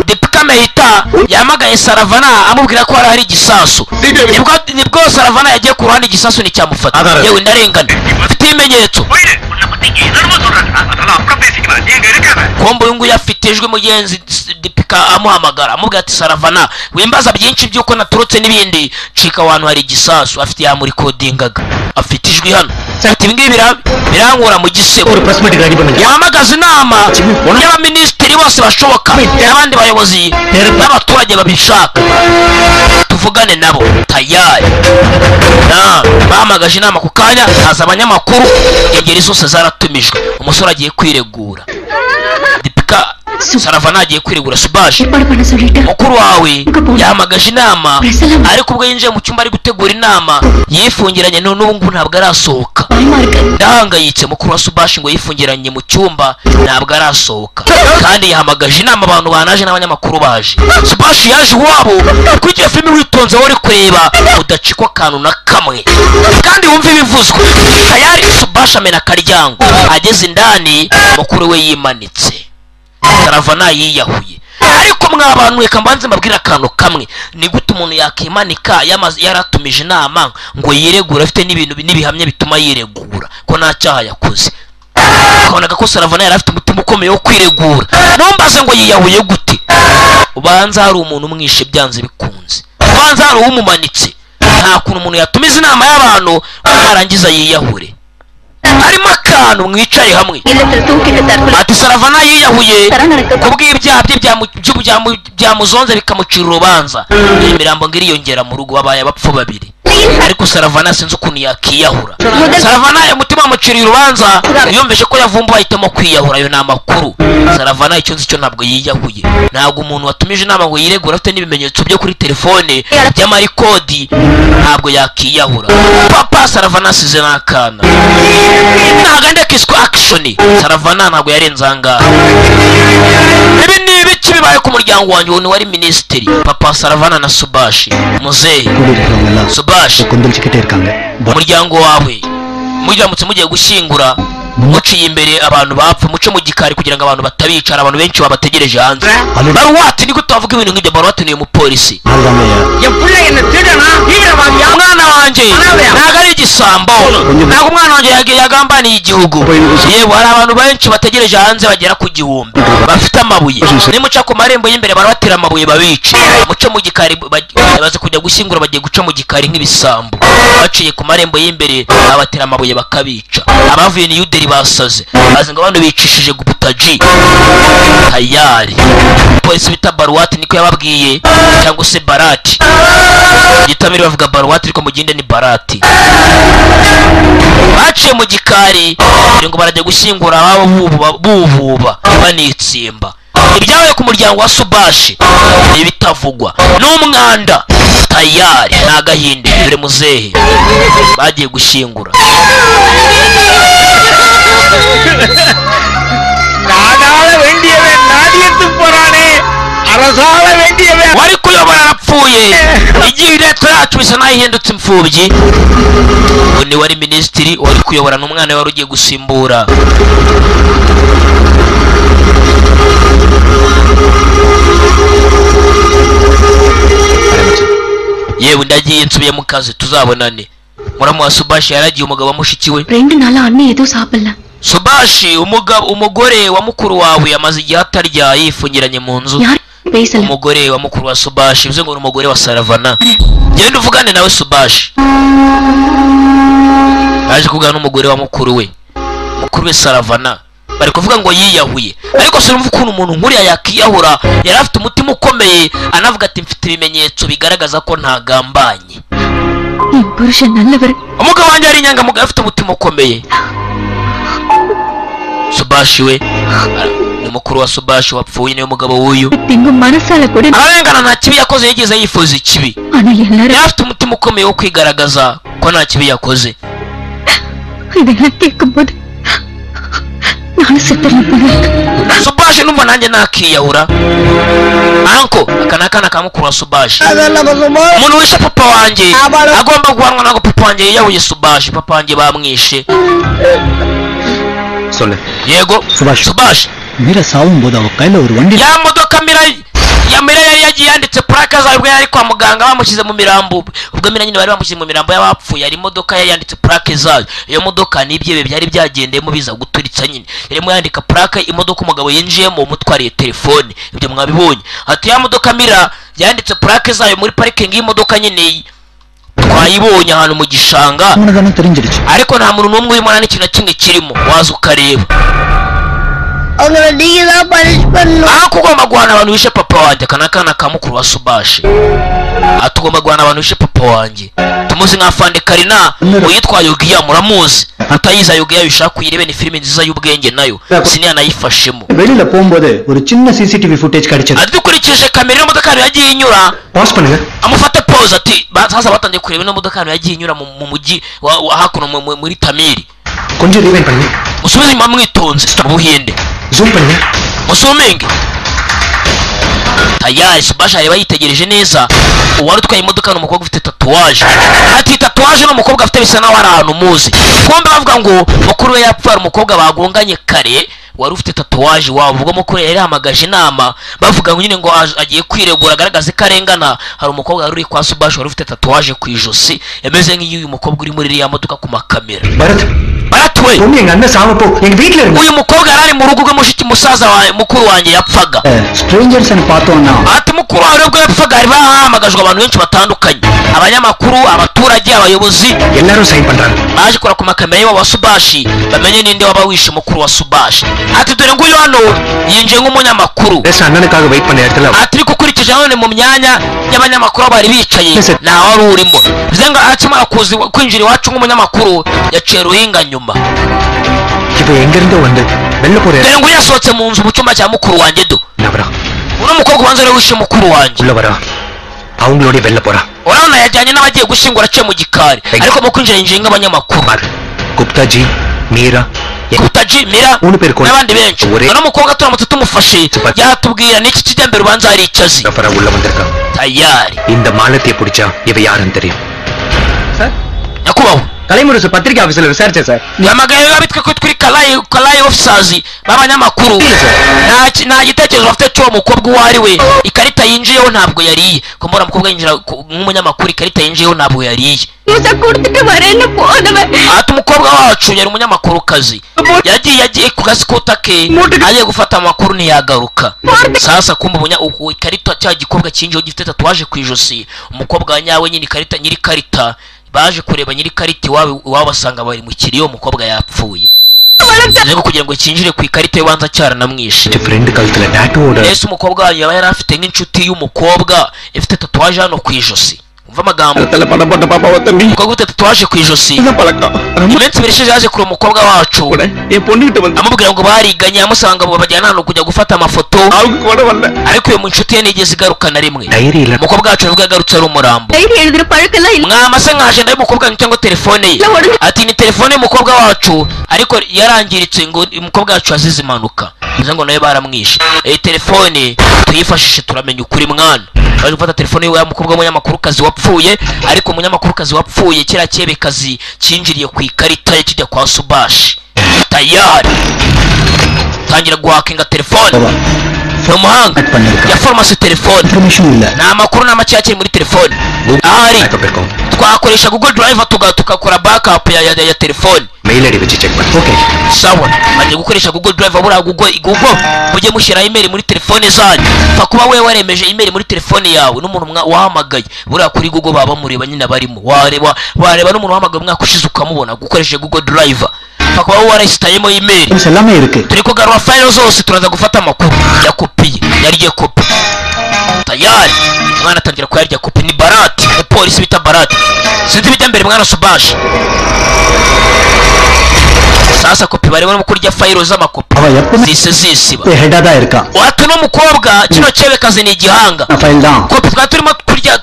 Deepika Mehta yahamagaye Saravana amubwira ko hari igisasu. Nibwo Saravana yagiye ku ruhande, igisasu nticyamufata. Yewe ndarengana, mfite ibimenyetso. Kombo uyu nguyu afite ijwi mugenzi Deepika amuhamagara amubwira ati Saravana, wimbaza byinshi by'uko naturutse n'ibindi, cika ahantu hari igisasu. Afite yamurikodingaga, afite ijwi hano. Ati ibi ngibi birankura mu gisebo. Yahamagaza inama y'abaminisitiri bose bashoboka n'abandi bayobozi n'abaturage babishaka, tuvugane nabo tayari. Bahamagaje inama ku kanya, haza abanyamakuru, ingeri zose zaratumijwe. Umusore agiye kwiregura. Deepika Saravana agiye kwiregura. Subash, mukuru wawe yahamagaje inama, ariko ubwo yinjiye mu cyumba ari gutegura inama yifungiranye, none ubu ngubu ntabwo arasohoka. Ndahangayitse. Mukuru wa Subash ngo yifungiranye mu cyumba ntabwo arasohoka, kandi yahamagaje inama, abantu banaje n'abanyamakuru baje. Subash yaje iwabo. Kuri iyo filimi witonze wowe uri kureba udacikwa akantu na kamwe kandi wumve ibivuzwe. Tayari Subash amena akaryango, ageze indani mukuru we yimanitse. Saravana yiyahuye. Ariko mwa bantu, reka mbanze mbabwire akantu kamwe. Ni gute umuntu yakimanika yaratumije inama ngo yiregure, afite n'ibintu n'ibihamya bituma yiregura ko nta cyaha yakoze? Ukabonaga ko Saravana yari afite umutima ukomeye wo kwiregura. Ntumbaze ngo yiyahuye gute, ubanza hari umuntu umwishe byanze bikunze, ubanza hari uwumumanitse. Nta kuntu umuntu yatumiza inama y'abantu narangiza yiyahure. Harimo akantu. Mwicaye hamwe. Ati Saravana yiyahuye kubw'ibyaha bye byamuzonze bikamucira urubanza. Imirambo ngo iriyongera mu rugo, babaye abapfu babiri. Ariko Saravana sinzi ukuntu yakiyahura. Saravana umutima wamuciriye urubanza, yumvise ko yavumbuwe ahitamo kwiyahura. Ayo ni amakuru. Saravana icyo nzi cyo ntabwo yiyahuye. Ntabwo umuntu watumije inama ngo yiregure afite n'ibimenyetso byo kuri telefone by'amarikodi ntabwo yakiyahura. Papa Saravana asize n'akana. Ntabwo andekiswe action. Saravana ntabwo yarenze ahangaha. Ibi ni ibiki bibaye ku muryango wanjye? Uwo ni wari minisitiri, papa Saravana na Subashi muzehe Subashi. கொந்தளிச்சுக்கிட்டே இருக்காங்க. Umuryango wawe muramutse mugiye gushyingura muciye imbere abantu bapfa, muce mu gikari kugira ngo abantu batabicara, abantu benshi babategereje hanze. Baruwati, ni gute wavuga ibintu nk'ibyo? Baruwati ni umupolisi. அதுதாங்க. என் புள்ள என்ன திருடனா, தீவிரவாதியா? Umwana wanjye ntabwo ari igisambo, ntabwo umwana wanjye yagambaniye igihugu. Yewe, hari abantu benshi bategereje hanze bagera ku 1000 bafite amabuye. Nimuca ku marembo y'imbere barabatera amabuye babice. Muce mu gikari. Baze kujya gushyingura, bagiye guca mu gikari nk'ibisambo. Baciye ku marembo y'imbere babatera amabuye bakabica. Abavuye New Delhi basaze bazi ngo abantu bicishije Guptaji. Tayari polisi bita Baruwati niko yababwiye, cyangwa se Barati. Gitamiri bavuga Baruwati, ariko mu gihinde ni Barati. Baciye mu gikari kugira ngo barajya gushyingura ababo bububa banitsimba. Ibyabaye ku muryango wa Subashi ni ibitavugwa n'umwanda. Tayari ni agahinde. Dore muzehe bagiye gushyingura. நாடாள வேண்டியவன் நாடியத்து போறானே, அரசாள வேண்டியவன். Wari kuyobora arapfuye, igihe leta yacu bisa naho ihindutse imfubyi. Ubu ni wari minisitiri wari kuyobora n'umwana we wari ugiye gusimbura. Yewe, ndagiye, nsubiye mu kazi, tuzabonane. Muramu wa Subashi yaragiye, umugabo wa mushiki we. ரெண்டு நாளா அண்ணி எதுவும் சாப்பிடல. Subashi, umugabo, umugore wa mukuru wawe amaze igihe atarya, yifungiranye mu nzu. யாரும் பேசல. Umugore wa mukuru wa Subashi, bivuze ngo ni umugore wa Saravana. Genda uvugane nawe. Subashi yaje kuvugana n'umugore wa mukuru we Saravana. Bari kuvuga ngo yiyahuye, ariko sinumva ukuntu umuntu nkuriya yakiyahura. Yari afite umutima ukomeye, anavuga ati mfite ibimenyetso bigaragaza ko ntagambanye. என் புருஷன் நல்லவர். Umugabo wanjye ari inyangamugayo, afite umutima ukomeye. Subashi we ni mukuru wa Subashi wapfuye, niwe mugabo w'uyu. திங்கும் மனசால கூட. Ararengana, nta kibi yakoze, yigeze yifuza ikibi. ஆனா எல்லாரும் Yari afite umutima ukomeye wo kwigaragaza ko nta kibi yakoze. இதெல்லாம் கேட்கும்போது நானும் செத்துறேன் போல இருக்கு. Subashi numva nanjye nakiyahura. Anko aka ni akana ka mukuru wa Subashi. Umuntu wishe papa wanjye agomba guhanwa. Ntabwo papa wanjye yiyahuye Subashi, papa wanjye bamwishe. சொல்லு. Yego. சுபாஷ். Subashi. Meera சாகும்போது அவ கையில ஒரு வண்டி Ya modoka Mira ya Mira yari yagiye yanditse plaque zayo ubwo yari kwa muganga bamushyize mu mirambo, ubwo Mira nyine bari bamushyize mu mirambo y'abapfuye, hari imodoka yari yanditse plaque zayo. Iyo modoka n'ibyebe byari byagendeyemo biza guturitsa nyine yarimo yandika plaque imodoka umugabo yinjiyemo umutwariye telefone. Ibyo mwabibonye. Ati ya modoka Mira yanditse plaque zayo muri parikingi y'imodoka nyine twayibonye ahantu mu gishanga. உனக்கு தெரிஞ்சிடுச்சு. Ariko nta muntu n'umwe urimo, nta n'ikintu na kimwe kirimo, waza ukareba. அவங்கள நீங்க தான் பனிஷ் பண்ணணும். Ariko ugomba guhana abantu bishe papa wanjye. Aka ni akana ka mukuru wa Subashi. Ati ugomba guhana abantu bishe papa wanjye. Tumuzi nka Fande Karina uyitwa Yogiya, muramuzi. Utayiza Yogiya bishaka kuyirebe, ni filime nziza y'ubwenge nayo siniya nayifashemo. வெளியில போகும்போது ஒரு சின்ன CCTV footage கிடைச்சது. Ati dukurikije kamera ino modoka ahantu yagiye inyura. Pass பண்ணுங்க. Amufate pause. Ati sasa batangiye kureba ino modoka ahantu yagiye inyura mu mujyi wa hakuno muri Tamiri. கொஞ்சம் ரீவைண்ட் பண்ணுங்க. Musubize inyuma mwitonze mu Buhinde. Zoom பண்ணுங்க. Musuminge tayari. Subasha areba yitegereje neza uwari utwaye imodoka ni umukobwa ufite tatouage. Ati tatouage ni umukobwa afite bisa naho ari ahantu muzi. Kumbe bavuga ngo mukuru we yapfuye hari umukobwa bagonganye kare wari ufite tatouage wabo. Ubwo mukuru yari yahamagaje inama bavuga ngo nyine ngo agiye kwiregura agaragaze ko arengana, hari umukobwa wari uri kwa Subasha wari ufite tatouage ku ijosi yameze nk'iy'uyu mukobwa uri muri iriya modoka ku makamera. Bharat. Bharat we. பொண்ணு எங்க அண்ணன் சாவப்போ எங்க வீட்டுல இருந்து Uyu mukobwa yari ari mu rugo rwe mushiki musaza wa mukuru wanjye yapfaga. Strangers பார்த்தோம்னா Ati mukuru wawe ubwo yapfaga hari bahamagajwe abantu benshi batandukanye, abanyamakuru, abaturage, abayobozi. எல்லாரும் சைன் பண்றாங்க. Baje kora ku makamera y'uwo wa Subashi bamenye ninde waba wishe mukuru wa Subashi. Ati dore nguyu hano yinjiye nk'umunyamakuru. S அண்ணனுக்காக wait பண்ண இடத்துல Ati ariko ukurikije none mu myanya y'abanyamakuru aho bari bicaye nta wari urimo, bivuze ngo akimara kuza kwinjira iwacu nk'umunyamakuru yaciye ruhinga nyuma. இப்ப எங்க இருந்தோ வந்து வெளில போற Dore nguyu yasohotse mu nzu mu cyumba cya mukuru wanjye do. நபரா? Uno mukobwa ubanza ariwe wishe mukuru wanjye. உள்ள வரா, அவங்களோட வெளில போறா. Urabona yajyanye n'abagiye gushyingura aciye mu gikari, ariko mu kwinjira yinjiye nk'abanyamakuru. பாரு, Gupta G Meera Gupta G, Mira மூணு பேர் கொண்டு n'abandi benshi. ஒரே Uno mukobwa turamutse tumufashe yatubwira n'iki kijya mbere, ubanza hari icyo azi. நபரா உள்ள வந்திருக்கான். Tayari. இந்த மாலத்திய பிடிச்சா இவ யாருன்னு தெரியும். Nyakubahwa. Kalaimurasu பத்திரிகை ஆபீஸ்ல விசாரிச்சேன் sir. Yahamagaye abitwa ko turi Kalayi, Kalayi officers b'abanyamakuru, nta gitekerezo bafite cy'uwo mukobwa uwo ari we. Ikarita yinjiyeho ntabwo yariye. Ko mbona umukobwa yinjira nk'umunyamakuru, ikarita yinjiyeho ntabwo yariye. நியூஸ கொடுத்துட்டு வரேன்னு போனவன். Ati umukobwa wacu yari umunyamakurukazi, yagiye ku gasikuta ke agiye gufata amakuru ntiyagaruka. Sasa kumva ikarita cya gikobwa cyinjiyeho gifite tatouage ku ijosi, umukobwa wa nyawe nyine ikarita nyiri karita baje kureba nyiri karita iwabo, iwabo basanga bari mu kiriyo, umukobwa yapfuye. Bivuze ngo kugira ngo cyinjire ku ikarita y'ubanza cyaranamwishe. Friend கழுத்துல டேட்டூவோட Ese umukobwa wanyu yaba yari afite nk'inshuti y'umukobwa ifite tatouage hano ku ijosi? Umva amagambo. கழுத்துல படம் போட்ட பாப்பாவை தம்பி. Umukobwa ufite tatouage ku ijosi பழக்கம் iminsi 2 ishize yaje kureba umukobwa wacu கூட என் பொண்ணுகிட்ட வந்து amubwira ngo bariganye, amusanga ngo bajyana hano kujya gufata amafoto. அவங்க கூட வரல. Ariko uyu mu nshuti ye ntigeze igaruka na rimwe. Diary இல்ல. Umukobwa wacu nibwo yagarutse ari umurambo. Diary எழுதுற பழக்கம்லாம் இல்ல. Mwama se nka ajenda y'umukobwa wanyu cyangwa telefone ye? Ati ni telefone y'umukobwa wacu ariko yarangiritse, ngo umukobwa wacu yazize impanuka, bivuze ngo nawe baramwishe. Iyi telefone tuyifashishe turamenya ukuri. Mwana baje gufata telefone y'uwo mukobwa w'umunyamakurukazi wapfuye, ariko umunyamakurukazi wapfuye kiriya cyebekazi cyinjiriye ku ikarita ye kijya kwa Subashi. Tayari tangira guhakinga telefone, ni umuhanga ya foromasi telefone. Information இல்ல. Ni amakuru n'amake akiri muri telefone ahari. Backup இருக்கும். Twakoresha Google Drive tugakora backup ya telefone. Mail ID வச்சு செக் பண்ணு. Okay. Sawa, bagiye gukoresha Google Drive. Buriya Google mujye mushyira email muri telefone zanyu. Pfa kuba we waremeje email muri telefone yawe n'umuntu wahamagaye, buriya kuri Google baba bamureba nyine barimo. Wareba n'umuntu wahamagaye umwaka ushize ukamubona gukoresheje Google Drive, pfa kuba wowe warayisitayemo email. எல்லாமே இருக்கு. Turi kugarura file zose, turaza gufata amakuru ya kopiye yarye kopi. Tayari umwana atangira kuyarya kopi. Ni Barati, umupolisi bita Barati. Sinzi ibijya mbere. Mwana Subashi, sasa Sasa kopi barimo kurya fayiro z'amakopi அவ எப்பவுமே zise zisiba. ஹெட்டா தான் இருக்கா. Watu uno mukobwa kino cyebekazi ni igihanga. File தான். Kopi twari turimo kurya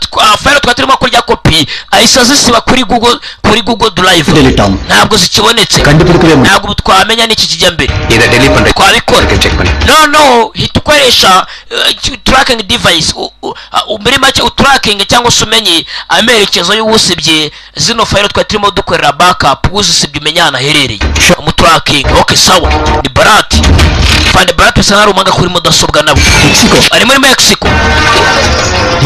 fayiro twari turimo kurya kopi ahise azisiba kuri Google, kuri Google Drive. Delete ஆகும். Ntabwo zikibonetse. கண்டுபிடிக்கவே முடியும். Ntabwo ubu twamenya n'iki kijya mbere. இதை டெலிட் பண்றேன். Twabikora. Check பண்ணு. Noneho hita ukoresha tracking device, muri make utracking cyangwa se umenye amerekezo y'uwusibye zino fayiro twari turimo dukorera backup. Uzisibye umenye ahantu aherereye, umutracking. Okay, sawa. Ni Barati Fande Barati, bisa nkaho ari umuhanga kuri mudasobwa nabo. Mexico. Ari muri Mexico.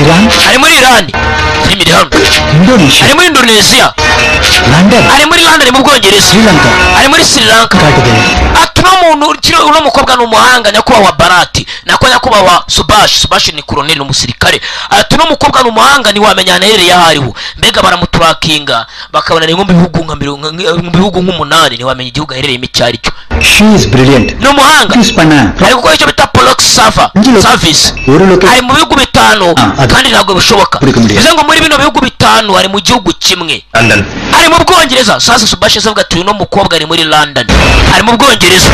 Iran. Ari muri Iran, filime iri hano. Indonesia. Ari muri Indonesia. London. Ari muri London mu Bwongereza. Sri Lanka. Ari muri Sri Lanka. காட்டுது. Ati uno muntu uno mukobwa ni umuhanga, nyakubahwa Barati, nako nyakubahwa Subashi. Subashi ni koroneli, ni umusirikare. Ati uno mukobwa ni umuhanga, ntiwamenya ahantu aherereye aho ariho. Mbega baramuturakinga bakabona ni nko mu bihugu nka mirongo mu bihugu nk'umunani, ntiwamenya igihugu aherereyemo icyo ari cyo. She is brilliant. Ni umuhanga. Use பண்ண Ari gukora icyo bita proxy server Ngilo. service. ஒரு location. Ari mu bihugu bitanu. Ah, அது- Kandi ntabwo bishoboka. Buri kumureba. Bivuze ngo muri bino bihugu bitanu ari mu gihugu kimwe. London. Ari mu Bwongereza. Sasa Subashi avuga ati uyu mukobwa ari muri London, ari mu Bwongereza.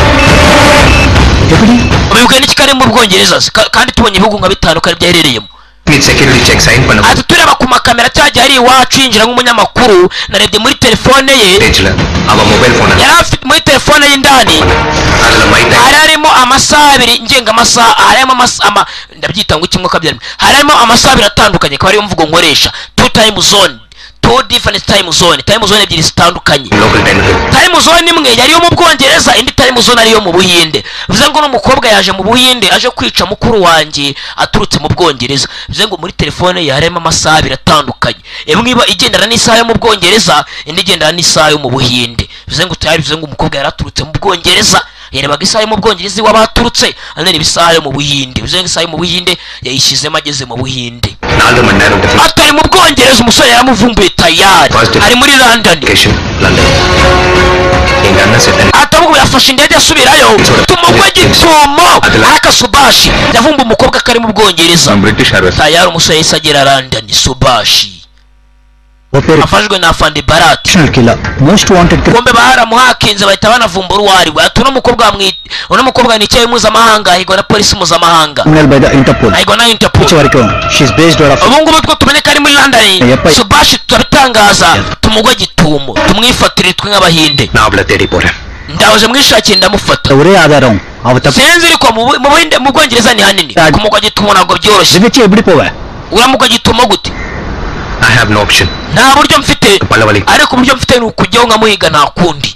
எப்படி? Ubibwiwe n'iki ko ari mu Bwongereza se? Kandi tubonye ibihugu nka bitanu ko ari byo aherereyemo. Meet security check sign பண்ண. Ati tureba ku makamera cyagiye ari iwacu yinjira nk'umunyamakuru, narebye muri telefone ye. பேஜ்ல அவ mobile phone. Yari afite muri telefone y'indani அதுல my time. Hari harimo amasaha abiri ngengamasaha, harimo amasaha ama, ndabyita ngo kimwe kabyari, hari harimo amasaha abiri atandukanye, akaba ariyo mvugo nkoresha, two time zone, two different time zone, time zone ebyiri zitandukanye. Local time. Time zone imwe yari iyo mu Bwongereza, indi time zone ari iyo mu Buhinde. Bivuze ngo n'umukobwa yaje mu Buhinde aje kwica mukuru wanjye aturutse mu Bwongereza. Bivuze ngo muri telefone ye harimo amasaha abiri atandukanye, imwe iba igendana n'isaha yo mu Bwongereza, indi igendana n'isaha yo mu Buhinde. Bivuze ngo tayari, bivuze ngo umukobwa yari aturutse mu Bwongereza, yarebaga isaha yo mu Bwongereza iwaba aturutse, anareba isaha yo mu Buhinde. Bivuze ngo isaha yo mu Buhinde yayishyizemo ageze mu Buhinde. நாலு மணி நேரம் difference. Atari mu Bwongereza, umusore yaramuvumbuye tayari. First. Ari muri London. Location London. எங்க அண்ணன் செத்த. Atavuga yafashe indege asubirayo, tumugwe gitumo. Araka Subashi yavumba umukobwa ko ari mu Bwongereza. British Airways. Tayari umusore yahise agera London. Subashi அவ பேரு afashwe na Afande Barati. Killer, most wanted. Kumbe baramuhakinze bahita banavumbura uwo ari we. Ati uno mukobwa uno mukobwa ni icyayi mpuzamahanga, ahigwa na polisi mpuzamahanga. Criminal by the Interpol. Ahigwa na Interpol. வரைக்கும் she is based out of. Ubu ngubu two tumenye ko ari muri London. Yeppa. Subashi turabitangaza, tumugwe gitumo, tumwifatire twe nk'Abahinde. நான் அவளை தேடி போறேன். Ndaje mwishakiye, ndamufata. ஒரே ஆதாரம் அவ தப்பு. Sinzi ariko mu Bu- mu Buhinde, mu Bwongereza ni hanini, kumugwa gitumo ntabwo byoroshye. வச்சு எப்படி போவ? Uramugwa gitumo gute? I have no option. Nta buryo mfite. பல்லவழி. Ariko uburyo mfite ni ukujyaho nkamuhiga, nta kundi.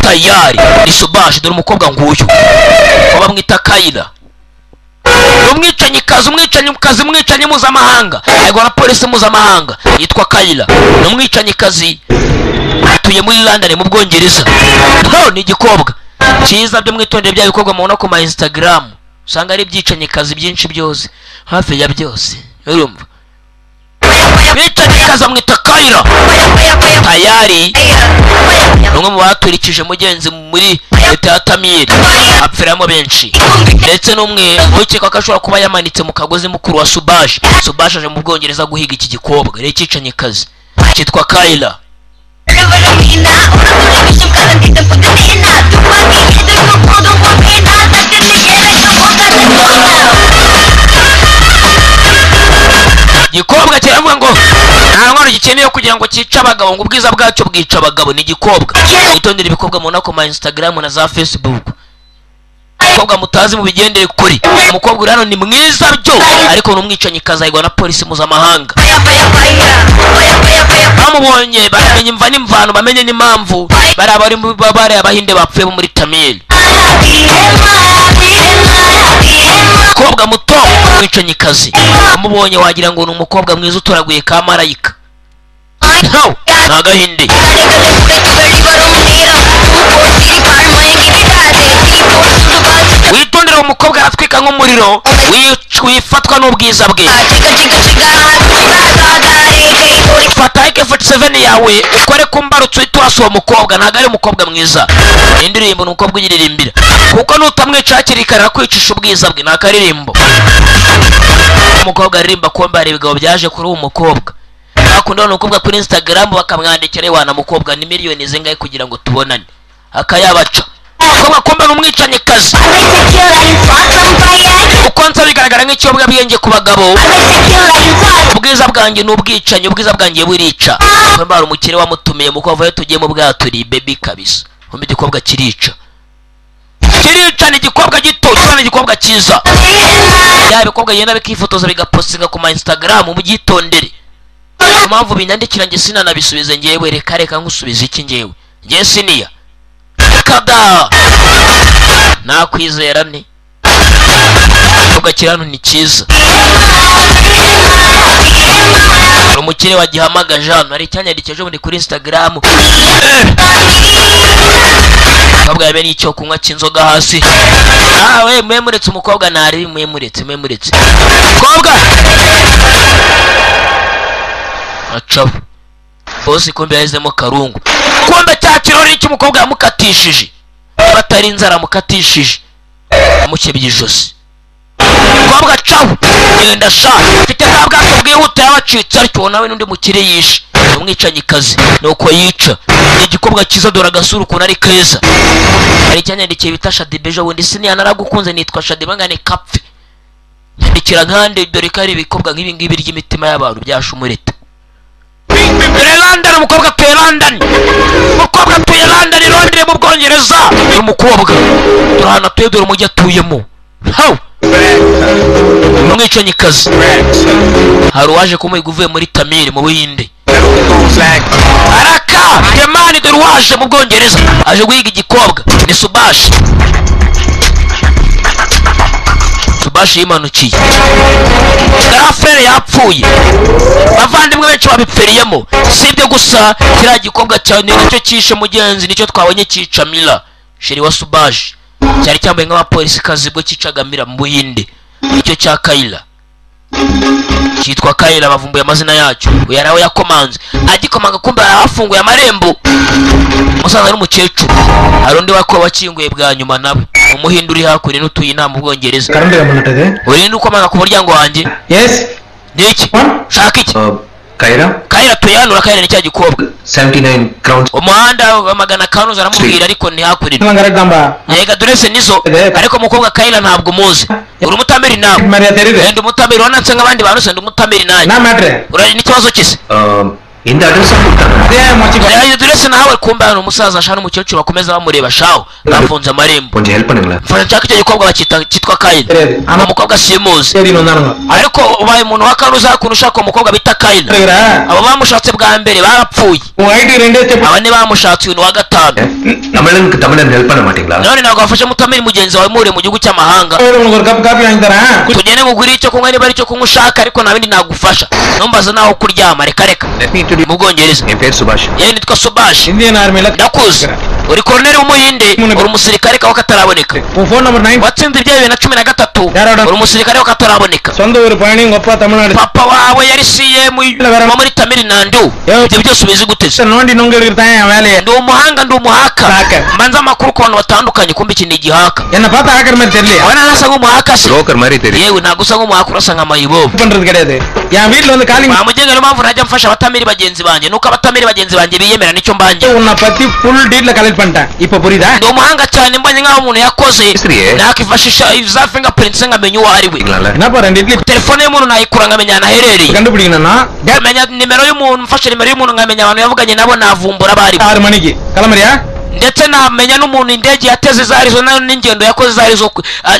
Tayari ni Subashi. Dore umukobwa nguyu, uwo bamwita Kayira, umwicanyi kazi, umwicanyi kazi, umwicanyi mpuzamahanga, ahigwa na polisi mpuzamahanga, yitwa Kayira, ni umwicanyi kazi, atuye muri London mu Bwongereza. Ho ni igikobwa cyiza byo mwitondere, bya bikorwa mubona ku ma Instagram usanga ari ibyicanyi kazi byinshi byose, hafi ya byose urumva. Umwicanyi kazi amwita Kayira. Tayari umwe mu baturikije mugenzi muri leta ya Tamiri apfiramo benshi, ndetse n'umwe ukekwa ko ashobora kuba yamanitse mu kagozi mukuru wa Subashi. Subashi aje mu Bwongereza guhiga iki gikobwa rero icyicanyi kazi cyitwa Kayira. Igikobwa kiravuga ngo nta ntwaro gikeneye kugira ngo cyice abagabo, ngo ubwiza bwacyo bwica abagabo. Ni igikobwa. Mwitondere ibikobwa mubona ku ma Instagram na za Facebook. Umukobwa mutazi mubigendere kuri. Umukobwa uri hano ni mwiza byo, ariko ni umwicanyi kazahigwa na polisi mpuzamahanga. Bamubonye bamenye imva n'imvano, bamenye n'impamvu bari abari bari Abahinde bapfuye bo muri Tamil. Umukobwa muto, umwicanyikazi, umubonye wagira ngo ni umukobwa mwiza utoraguye ka marayika. No, ni Agahinde. Witondere uwo mukobwa, aratwika nk'umuriro, wifatwa n'ubwiza bwe. Fata AK-47 yawe ukore ku mbarutso uhite urasa uwo mukobwa. Ntabwo ari umukobwa mwiza. Indirimbo ni umukobwa uyiririmbira, kuko nutamwica hakiri kare arakwicisha ubwiza bwe. Ni akaririmbo umukobwa aririmba, kumbe hari ibigabo byaje kuri uwo mukobwa. Bakunda ubona umukobwa kuri Instagram bakamwandikira: "Wana mukobwa, ni miliyoni zingahe kugira ngo tubonane?" Akayabaca. Umukobwa kumbe ni umwicanyikazi. Uko nsa bigaragara nk'ikiyobyabwenge ku bagabo. Ubwiza bwanjye ni ubwicanyi, ubwiza bwanjye burica. Kumbe hari umukire wamutumiye muko avuye tugiye mu bwato ri baby kabisa. Kumbe igikobwa kirica. Kirica ni igikobwa gito, ni igikobwa cyiza. Ya bikobwa yenda bikifotoza bigapostinga ku ma Instagram mubyitondere. Impamvu binyandikira nge sinanabisubize ngewe, reka reka nkusubize iki ngewe. Nge siniya. Kada nakwizera nti igikobwa ni cyiza. Umukire wagihamagaje hano hari icyanyandikije muri kuri Instagram. Umukobwa yabe n'icyo kunywa cy'inzoga hasi. Ah we mwemuretse umukobwa nari mwemuretse mwemuretse. Umukobwa acaho. Bosi kumbe yahizemo karungu. Kumbe cya kirori cy'umukobwa yamukatishije. Batari inzara amukatishije. Amukebye ijosi. Umukobwa caho. Genda sha. Mfite bwa bwato bwihuta yabacitse ariko nawe n'undi mukire yishe. Umwicanyikazi nuko yica. Igikobwa cyiza dore agasura ukuntu ari keza. Hari icyanyandikiye bita Shadibe ejo bundi siniya naragukunze nitwa Shadibe ngane kapfe. Nyandikira nkande dore ko ari ibikobwa nk'ibi ngibi ry'imitima y'abantu byashumureta. Dore London umukobwa atuye London. Umukobwa atuye London Londres mu Bwongereza. Umukobwa dore ahantu atuye dore umujyi atuyemo. How? Umwicanyikazi. Hari uwaje kumuhiga uvuye muri Tamil mu Buhinde. Araka Yemani dore uwaje mu Bwongereza aje guhiga igikobwa ni Subashi. Subashi yimanukiye. Garafere yapfuye. Bavandimwe benshi babipferiyemo. Si ibyo gusa kiriya gikobwa cyane nicyo cyishe mugenzi nicyo twabonye cyica Mila sheri wa Subashi. Cyari cyambaye nk'abapolisi kazi bwo cyicaga Mila mu Buhinde. Nicyo cya Kayla. Cyitwa Kayla bavumbuye amazina yacyo. Uyu arawe yakomanze. Agikomanga kumbe arafunguye amarembo. Umusaza n'umukecuru. Hari undi wako wakinguye bwa nyuma nawe. Umuhinde uri hakurya n'utuye inama mu Bwongereza. Urinde ukomanga ku muryango wanjye. Yes. Niki? Shaka iki? Kayla? Kayla tuyanura Kayla ni cya gikobwa. 79 crowns. Umuhanda wa 500 aramubwira ariko ni hakurya. Yega adresse nizo ariko umukobwa Kayla ntabwo muzi. Uri umutamiri nawe. Ndi umutamiri wanatse nk'abandi bantu se ndi umutamiri nanjye. Uri n'ikibazo kise? இந்த address கொடுத்தாங்க. Yaje adresse nawe kumbe hano umusaza ashana umukecuru bakomeza bamureba shaho bafunze amarembo. கொஞ்சம் help பண்ணுங்களா? Mfasha nshaka icyo gikobwa bakita cyitwa Kayla. Umukobwa simuzi. Ariko ubaye umuntu wa karuza ukuntu ushaka umukobwa bita Kayla. Abo bamushatse bwa mbere barapfuye. Aba ni bamushatse uyu wa gatanu. தமிழனுக்கு தமிழன் help பண்ண மாட்டீங்களா? None ntabwo wafashe mutamiri mugenzi wawe mure mu gihugu cy'amahanga. Tugende ngugure icyo kunywa niba ari icyo kunywa ushaka ariko nta bindi nagufasha. Numbaza naho kuryama reka reka. Mu Bwongereza. என் பேர் சுபாஷ். Yewe nitwa Subash. Ndakuzi. Uri koroneri w'umuhinde, uri umusirikare kawe kataraboneka. Watsinze ibya 2013, uri umusirikare kawe kataraboneka. Papa wawe yari CM wo muri Tamil Nadu. Ibyo byose ubizi gute se? Ndi umuhanga ndi umuhaka. Mbanza amakuru ku bantu batandukanye kumbe iki ni igihaka. Wana nasa nk'umuhaka se? Broker மாதிரி தெரியும். Yewe ntabwo usa nk'umuhaka urasa nka mayibobo. Bamugenga niyo mpamvu ntajya mfasha abatamiri bagenzi banjye nuko abatamiri bagenzi banjye biyemera nicyo mbanjye. Ndi umuhanga cyane mbonye nk'aho umuntu yakoze nakifashisha za fingerprints nkamenya uwo ari we. Telefone y'umuntu nayikura nkamenya ahantu aherereye. Nkamenya nimero y'umuntu mfashe nimero y'umuntu nkamenya abantu yavuganye nabo navumbura abari bo. Ndetse namenya n'umuntu indege yateze zarizo n'ingendo yakoze zarizo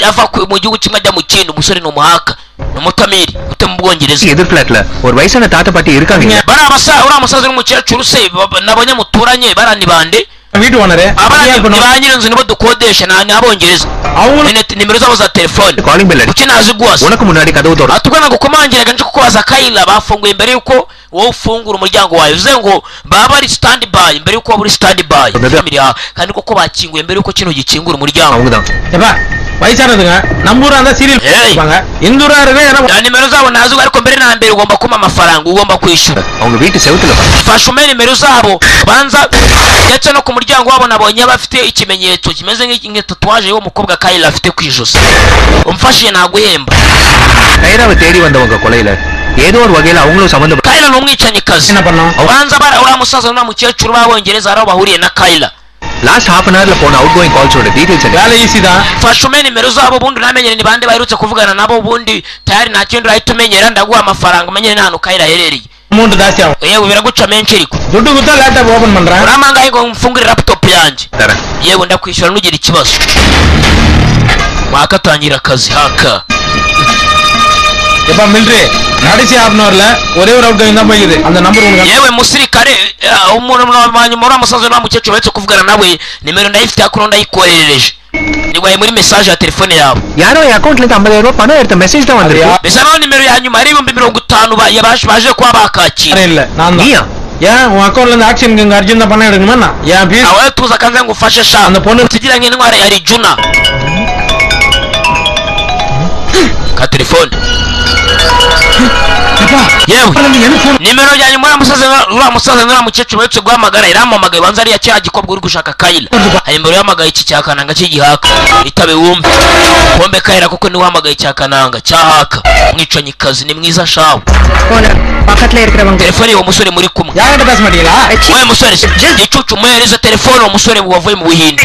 ava mu gihugu kimwe ajya mu kindi. Umusore ni umuhaka ni umutamiri ute mu Bwongereza. எதிர் பிளாட்ல ஒரு வயசான தாத்தா பாட்டி இருக்காங்க. Bari abasa uriya musaza n'umukecuru se nabonye muturanye barani bande abana ba nyirinzu nibo dukodesha ni abongereza. Nimero zabo za telefone calling bell kuki naziguha se? உனக்கு முன்னாடி கதவு திற. Atubwo nagukomangiraga nje kukubaza Kayla bafunguye mbere yuko wowe ufungura umuryango wawe bivuze ngo baba bari stand by mbere yuko waba uri stand by kandi koko bakinguye mbere yuko kino gikingura umuryango. அவங்கதான். வயசானதுங்க நம்ம ஊரா இருந்தா சீரியல் பாங்க இந்த ஊரா இருக்கு Ya nimero zabo naziguha ariko mbere na mbere ugomba kumpa amafaranga ugomba kwishyura. அவங்க வீட்டு செவுத்துல பாரு. Fasha umpe nimero zabo banza ndetse no ku muryango wabo nabonye bafite ikimenyetso kimeze nk'itatuwaje y'uwo mukobwa Kayla afite ku ijosi. Umfashije naguhemba. கைராவை தேடி வந்தவங்க கொலையில ஏதோ ஒரு வகையில அவங்களும் சம்பந்தப்பட்ட Kayla ni umwicanyikazi. என்ன பண்ணோம் Banza bara uriya musaza n'uriya mukecuru b'abongereza hari aho bahuriye na Kayla. Last half an hourல போன அவுட் கோயிங் கால்ஸோட டீடைல்ஸ் வேலை ஈஸி தான். Fasha umenye nimero zabo ubundi unamenyere ni bande baherutse kuvugana nabo ubundi tayari nta kindi urahita umenyera ndaguha amafaranga umenyere n'ahantu Kayira aherereye. Amount ஜாஸ்தி ஆகும். Yewe biraguca menshi ariko. துட்டு கொடுத்தா laptop open பண்றேன். Uramangahe ngo mfungure laptop yanjye? தரேன். Yewe ndakwishyura ntugire ikibazo. Waka atangira akazi haka. எப்பா மிலிட்டரி கடைசி half an அவர்ல ஒரே ஒரு அவுட் கோயிங் தான் போயிடுது. அந்த நம்பர் உங்களுக்கு Yewe musirikare umuntu wanyuma uriya musaza n'uriya mukecuru uretse kuvugana nawe nimero ndayifite hakuno ndayikoherereje nigwaye muri message ya telefone yawe. யாரோ என் அக்கவுண்ட்ல இருந்து 50000 ரூபாய் பணம் எடுத்த மெசேஜ் தான் வந்திருக்கு. Bisa naho nimero ya nyuma ari 50,000 baje kuba bakakira. இல்ல நான் தான். நீயா? ஏன் உன் அக்கவுண்ட்ல இருந்து ஆக்ஷன் இங்க அர்ஜுன் தான் பணம் எடுக்கணுமா? என் fees Awe tuza kanze ngufashe sha. அந்த பொண்ணு tugira nk'intwara ya Rijuna ka telefone. Yewe nimero ya nyuma uriya musaza n'uriya mukecuru uretse guhamagara irampamagaye banza ariya cya gikobwa uri gushaka Kayira. Hari nimero yahamagaye iki cya Kananga cy'igihaka itabe wumve pombe Kayira kuko niwe uhamagaye cya Kananga cyahaka umwicanyikazi ni mwiza shawe. பக்கத்துல இருக்கிறவங்க Telefone y'uwo musore muri kumwe. யார்கிட்ட பேச மாட்டீங்களா? Wewe musore gicucu muhereze telefone uwo musore wavuye mu Buhinde.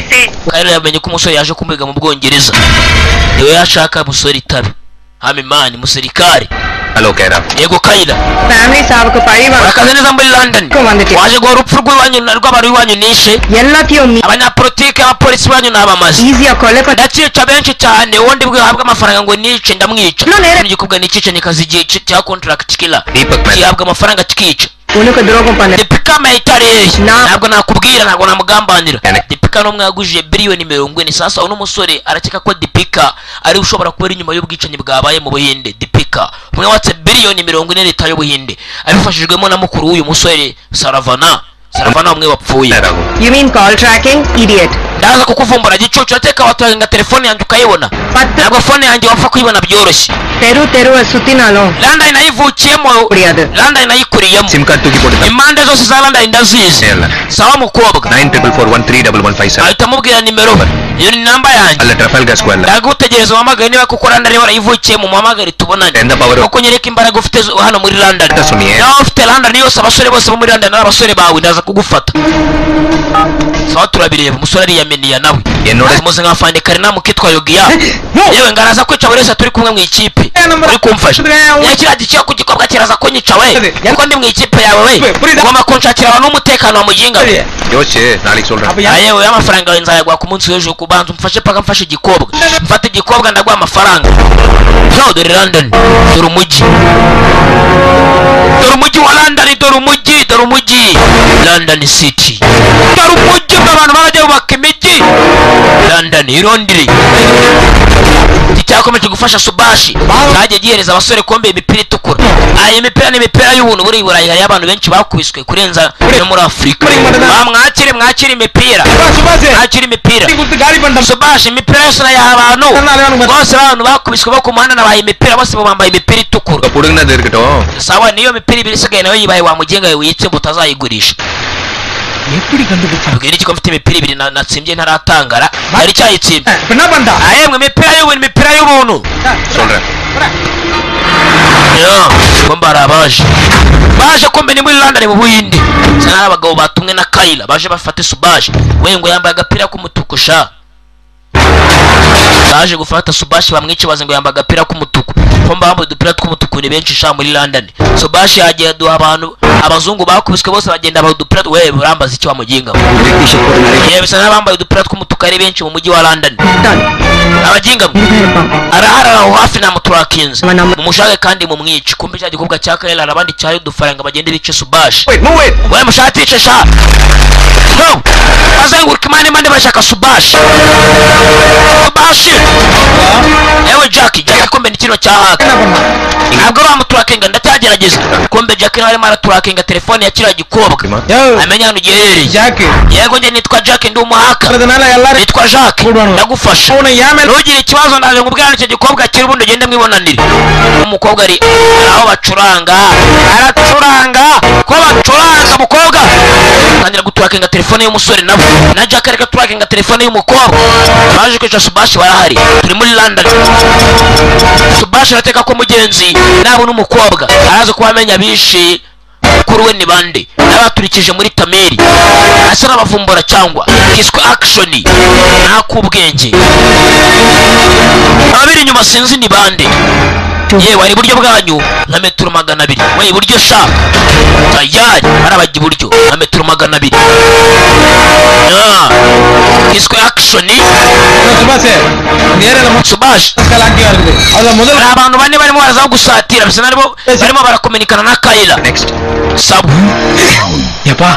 Kayira yamenye ko umusore yaje kumuhiga mu Bwongereza niwe yashaka musore itabe hamimani musirikare. Hello Kaira. Yego Kayira. Family சாவுக்கு பழி Urakaza neza muri London. வந்துட்டு Waje guhora urupfu rw'iwanyu rw'abantu iwanyu nishe எல்லாத்தையும் abanyapolitike abapolisi banyu n'abamazi ஈஸியா கொலை பண்ண ndacica benshi cyane ubundi bwahabwa amafaranga ngo nice ndamwica. No, nere- Igikobwa nicicanyikazi cya contract killer Deepak Mehta. gihabwa amafaranga kikica. உனக்கு துரோகம் பண்ண Deepika Mehta rero Na- ntabwo nakubwira ntabwo namugambanira. Ene. Deepika n'umwe yagujije biliyoni 40. Sasa uno musore arakeka ko Deepika ari ushobora kuba ari inyuma y'ubwicanyi bwabaye mu Buhinde. Deepika umwe watse biliyoni 40 leta y'Ubuhinde abifashijwemo na mukuru w'uyu musore Saravana. Saravana umwe wapfuye. You mean call tracking idiot. Ndaza kukuvumbura gicucu ateka watanga telefone yanjye ukayibona. பத்து Ntabwo phone yanjye wapfa kuyibona byoroshye. தெரு தெருவை சுத்தினாலும் London nayivukiyemo. முடியாது. London nayikuriyemo. Sim card தூக்கி போட்டு Impande zose za London ndazizi. இல்ல. Sawa mukobwa. 9444131157. Ahita amubwira nimero iyo ni namba yanjye. அல்ல ட்ரஃபல்கர் ஸ்கொயர்ல. Ndagutegereza umpamagare niba kuko London warayivukiyemo muhamagare tubonane. எந்த power Kuko nyereka imbaraga ufite hano muri London. சொன்னியே. Nawe ufite London yose abasore bose bo muri London ari abasore bawe ndaza kugufata. Sawa turabireba umusore ariyameniya nawe. என்னோட Muze nka Fande Karina mukitwa Yogiya. Yewe ngaraza kwica buri wese turi kumwe mu ikipe. Uri kumfasha. Ya kiriya gikiya ku gikobwa kiraza kunyica we. Kuko ndi mu ikipe yawe we. Ugomba kunshakira abantu n'umutekano wa mujinga we. யோசிச்சு நாளைக்கு சொல்றேன். அப்ப யா- Yewe amafaranga yawe nzayaguha ku munsi w'ejo kubanza umfashe paka mfashe igikobwa. Mfate igikobwa ndaguha amafaranga. Yo dore London, dore umujyi. Dore umujyi wa London, dore umujyi, dore umujyi. London City. Dore umujyi abantu barajya bubaka imijyi. London irondire. Iki cyakomeje gufasha Subashi cyagiye gihereza abasore kombe imipira itukura. Aya imipira ni imipira y'ubuntu buri i Burayi hariyo abantu benshi bakubiswe kurenza no muri Afurika. Ba mwakire mwakire imipira. எப்பா சுபாஷ் Mwakire imipira. கொடுத்து காலி பண்ணிட்டோம். Subashi imipira yose nayaha abantu bose abantu bakubiswe bo ku muhanda nabaha imipira bose bambaye imipira itukura. புடுங்கினது இருக்கட்டும். Sawa niyo mipira ibiri isigaye nayo yibaye wa mugenga we wiyitse ngo utazayigurisha. எப்படி கண்டுபிடிச்சான்? Tubwire iki ko mfite imipira ibiri natsimbye ntaratangara hari icyayitsembye. இப்ப என்ன பண்ணிட்டா? Ahemwe imipira y'ubuntu imipira y'ubuntu. சொல்றேன். Yo, kumbe hari abaje baje kumbe ni muri London mu Buhinde bisa n'aho abagabo batumwe na Kayira baje bafate Subashi we ngo yambaye agapira k'umutuku sha. Baje gufata Subashi bamwice baze ngo yambaye agapira k'umutuku kumbe bambaye udupira tw'umutuku ni benshi sha muri London. Subashi yagiye aduha abantu abazungu bakubiswe bose bagenda baha udupira we urambaza icyo wamuginga we. Yewe bisa n'aho bambaye udupira tw'umutuku ari benshi mu mujyi wa London abaginga mwe arahari aho hafi namuturakinze mumushake kandi mumwice kumbe cya gikobwa cya Kayira hari abandi cyayo udufaranga bagende bice Subashi. Wait, move it. We mushatice sha no bazenguruka impande impande barashaka Subashi. Subashi ewe Jack Jack kumbe ni kino cya haka என்ன பண்ணான்? Ntabwo bamuturakinga ndacyagerageza kumbe Jack nawe arimo araturakinga telefone ya kiriya gikobwa யோ amenya hano giherereye. Jack Yego njye nitwa Jack ndi umuhaka. அதனால எல்லாரும் Nitwa Jack கூடுவானுங்க. ndagufasha. உன்னை ஏன் மேல Ntugire ikibazo ndaje nkubwira icyo gikobwa kiri ubundi ugende mwibonanire. Umukobwa ari aho bacuranga aracuranga ko bacuranga umukobwa atangira guturakinga telefone y'umusore nabo na Jack ariko aturakinga telefone y'umukobwa baje kwica Subashi barahari turi muri London. Subashi arateka ko mugenzi nabona umukobwa araza kuba amenya bishe Kuri we ni bande n'abaturikije muri Tameri asa n'abavumbura cyangwa kiswe action nakubwenge abiri inyuma sinzi ni bande. Yewe ari iburyo bwanyu nka metero 200 we iburyo sha tayari arabajya iburyo nka metero 200 kiswe action. Subash abantu bane barimo baraza gusatira bisa nabo barimo barakominikana na Kaila. Sabu yapa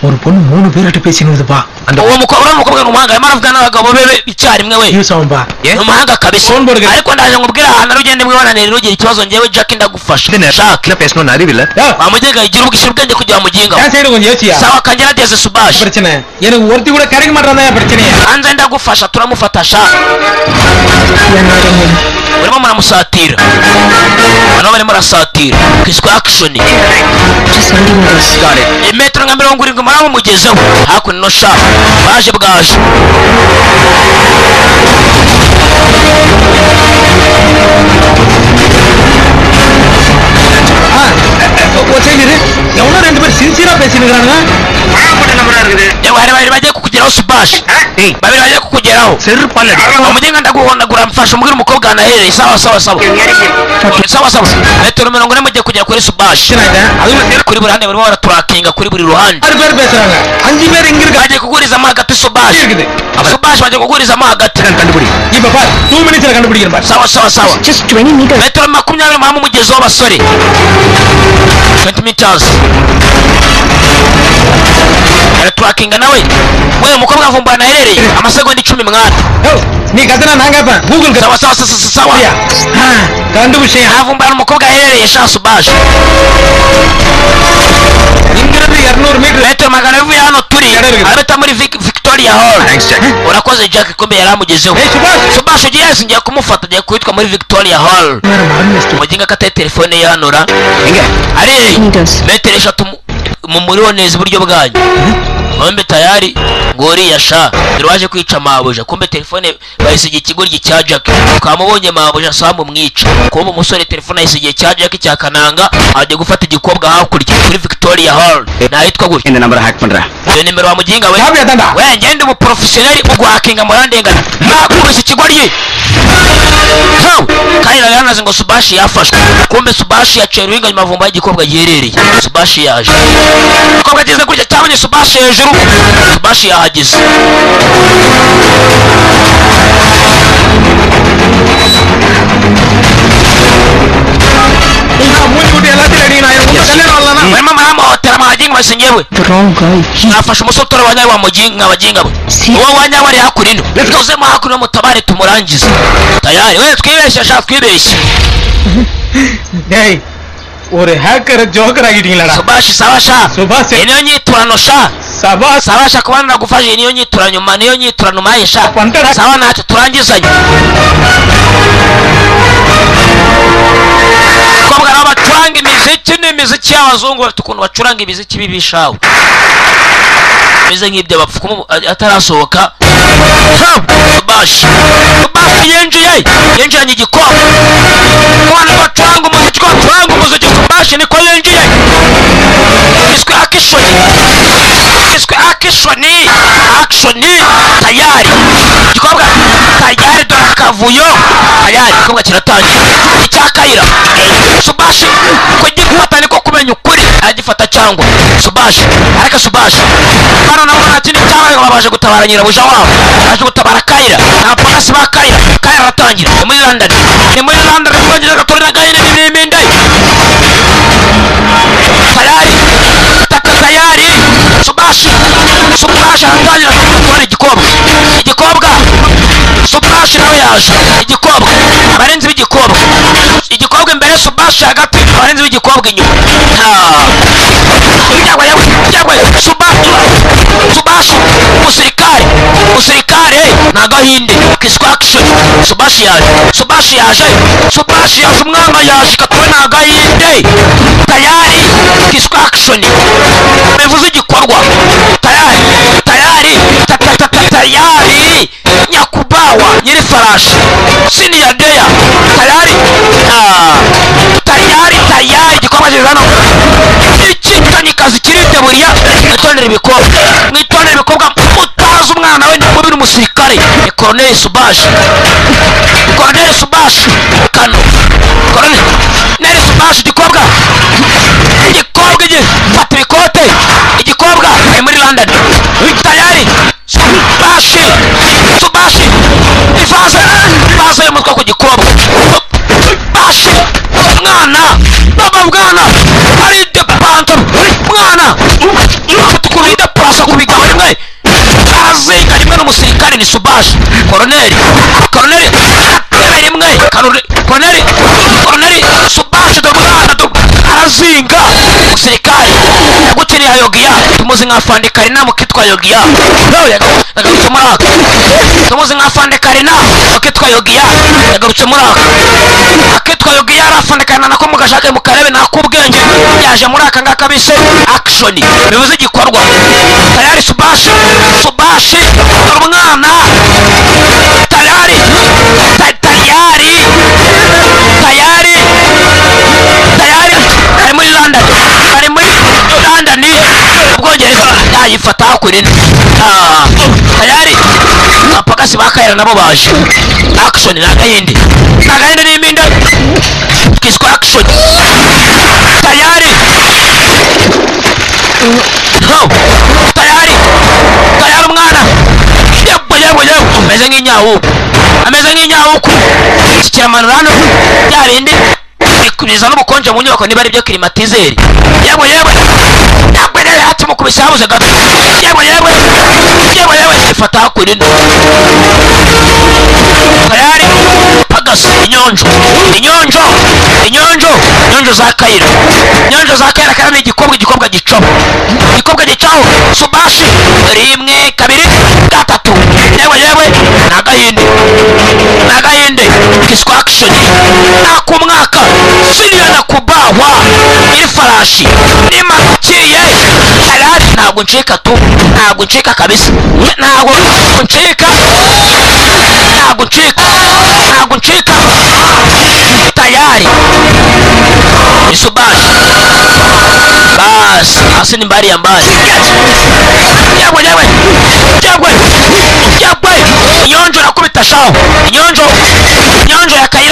ஒரு பொண்ணு 3 பேர்கிட்ட பேசினதுப்பா. அந்த uwo mukobwa ni umuhanga arimo aravugana n'abagabo bebe icyarimwe we umuhanga kabisa ariko ndaje ngubwira ahantu arugende mwibananire ntugire ikibazo njyewe Jack ndagufasha Jack பேசணும் அறிவில்ல wamugega igira ubwishyura ubwenge kugira muginga sawa kangerageze Subash பிரச்சனை எனக்கு ஒருத்தி கூட கிடைக்க மாட்டறதா பிரச்சனை hanze ndagufasha turamufata sha barimo muramusatira bano barimo barasatira kiswe action imetero nka 70 muramugezeho hakuno no sha baje bwaje எவனோ ரெண்டு பேர் சின்சியரா பேசினுறானுங்க. Yewe hari bagiye kukugeraho Subash babiri bagiye kukugeraho umugenga ndaguhondagura mfasha umbwire umukobwa anahereye sawa sawa sawa sawa sawa metero 40 mugiye kugera kuri Subash kuri buri ruhande barimo baraturakinga kuri buri ruhande 6 பேர் பேசுறாங்க 5 பேர் இங்க இருக்க bagiye kugurizamo hagati Subash Subash bagiye kugurizamo hagati கண்டுபிடி இப்ப பார் 2 minutesல கண்டுபிடிக்கிறேன் பார் sawa sawa sawa Just 20 meters. metero 20 muhamu mugezeho basore 20 meters araturakinga nawe we umukobwa avumbura naherereye amasegonda 10 mwana நீ கத்தனா நான் கேப்பேன் Google sawa sawa sawa sawa கண்டுபிடிச்சேன் avumbura umukobwa aherereye sha Subash இங்கிருந்து 200 metre metero 200 uvuye hano turi arabita muri Victoria Hall. Urakoze Jack kumbe yaramugezeho Subash ugiye ngiye kumufata agiye kwitwa muri Victoria Hall umuginga akataye telefone yanura ari metero 3 mu muriho neza iburyo bwanyu kumbe tayari ngoriya sha dore waje kwica mabuja kumbe telefone bayisigiye ikigoryi cya Jack twamubonye mabuja samu mwica kumbe umusore telefone ayisigiye cya Jack cya Kananga agiye gufata igikobwa hakurya kuri Victoria Hall nahitwa gutya இந்த நம்பரை hack பண்ற iyo nimero wa muginga we we ngende umu professional mu guhakinga murandengana nakubise ikigoryi Kaila yanaze ngo Subashi yafashwe kumbe Subashi yaciye ruhinga nyuma vumba y'igikobwa giherereye Subashi yaje igikobwa ageze kurya cyabonye Subashi hejuru Subashi yahageze barimo baramuhotera mwaginga basingewe nafashe umusore wa nyawe wa muginga baginga we uwo wa nyawe ari hakurino tuzemo hakurino mutabare tumurangize tayari we twibeshye sha twibeshye டேய் ஒரு hacker joker ஆகிட்டீங்களாடா Subash sawa sha Subash niyo nyiturano sha Sabash sawa sha kuba nagufashe niyo nyiturano nyuma niyo nyiturano maye sha sawa ntacyo turangizanye kobwa nabo bacuranga imiziki n'imiziki y'abazungu bafite ukuntu bacuranga imiziki bibishawe bimeze nk'ibyo bapfumu atarasohoka Subash Subash yinjiye yinjiranye igikombe kubana bacuranga umuziki bacuranga umuziki Subash niko yinjiye iswe action iswe action action tayari igikobwa tayari dore akavuyo tayari igikobwa kiratangira icya Kaila Subash kugifata niko kumenya ukuri aragifata cyangwa Subash ariko Subash hano nabo nta kindi cyabaye babashe gutabara nyirabuja wabo baje gutabara Kaila na polisi ba Kaila Kaila aratangira ni muri London ni muri London twongera gatorera gahene n'iminde tayari taka tayari Subash Subash aratangira gutwara igikobwa igikobwa Subash nawe yaje igikobwa abarenzi b'igikobwa igikobwa imbere Subash hagati abarenzi b'igikobwa inyuma yawe Subash Subash umusirikare umusirikare ni agahinde kiswe action Subash yaje Subash yaje Subash yaje umwana yaje katwe ni agahinde tayari kiswe action bivuze igikorwa tayari tayari tayari nyakubawa nyiri farashi senior deya tayari tayari tayari igikorwa kiri hano Icyitanyikazi kiriteburiya. Mwitondere ibikobwa, mwitondere ibikobwa, mutazi umwana we ni mubi, ni umusirikare, ni Colonel Subash, Colonel Subash kano, Colonel Subash. Igikobwa, igikobwa igi fata ibikote, igikobwa ari muri London tayari. Subash, Subash, ivaze, ivaze y'umutwe ku gikobwa Subash. Mwana baba, mwana ari depanto, mwana ufite ukuntu yidepurasa ku bigabo rimwe azinga rimwe n'umusirikare ni Subash koroneri, koroneri atebe rimwe, koroneri, koroneri Subash. Dore umwana, dore arazinga umusirikare yagukiniye Ayogiya, tumuzi nka Fande Karina mukitwa Yogiya. Yagarutse muri aka, tumuzi nka Fande Karina mukitwa Yogiya, yagarutse muri aka akitwa Yogiya. Ari Afande Karina nako mugashake mukarebe nakubwenge yaje muri aka ngaka bise action, bivuze igikorwa. Tayari Subashi, Subashi, dore umwana tayari, tayari, tayari, tayari ari muri London, ari muri London Ubwongereza, yayifata hakurino. Tayari abapagasi ba Kayira nabo baje. Action ni agahindi, ni agahindi n'impinda kiswe action. Tayari ho, tayari, tayari umwana, yebwe yebwe yebwe, ameze nk'inyawuku, ameze nk'inyawuku. Iki kiramanura hano bya bindi bizana ubukonje mu nyubako, niba ari byo climatiseur. Yebwe yebwe yebwe, rero hati mukubise habuze gato. Yebwe yebwe yebwe yebwe, ifata hakurino tayari pagasi. Inyonjo, inyonjo, inyonjo, inyonjo za Kayira, inyonjo za Kayira. Kandi igikobwa, igikobwa gicaho, igikobwa gicaho. Subashi, rimwe, kabiri, gatatu, yewe yewe, ni agahinde, ni agahinde kiswa action nakumwaka siriya nakubahwa iri farashi nimanukiye tayari. Ntabwo ncika tu, ntabwo ncika kabisa, ntabwo ncika, ntabwo ncika, ntabwo ncika. Tayari Isubashi basi hasi ni mbali ya mbali. Yewe yewe yewe yewe, inyonjo nakubita shaho, inyonjo, inyonjo ya Kayira.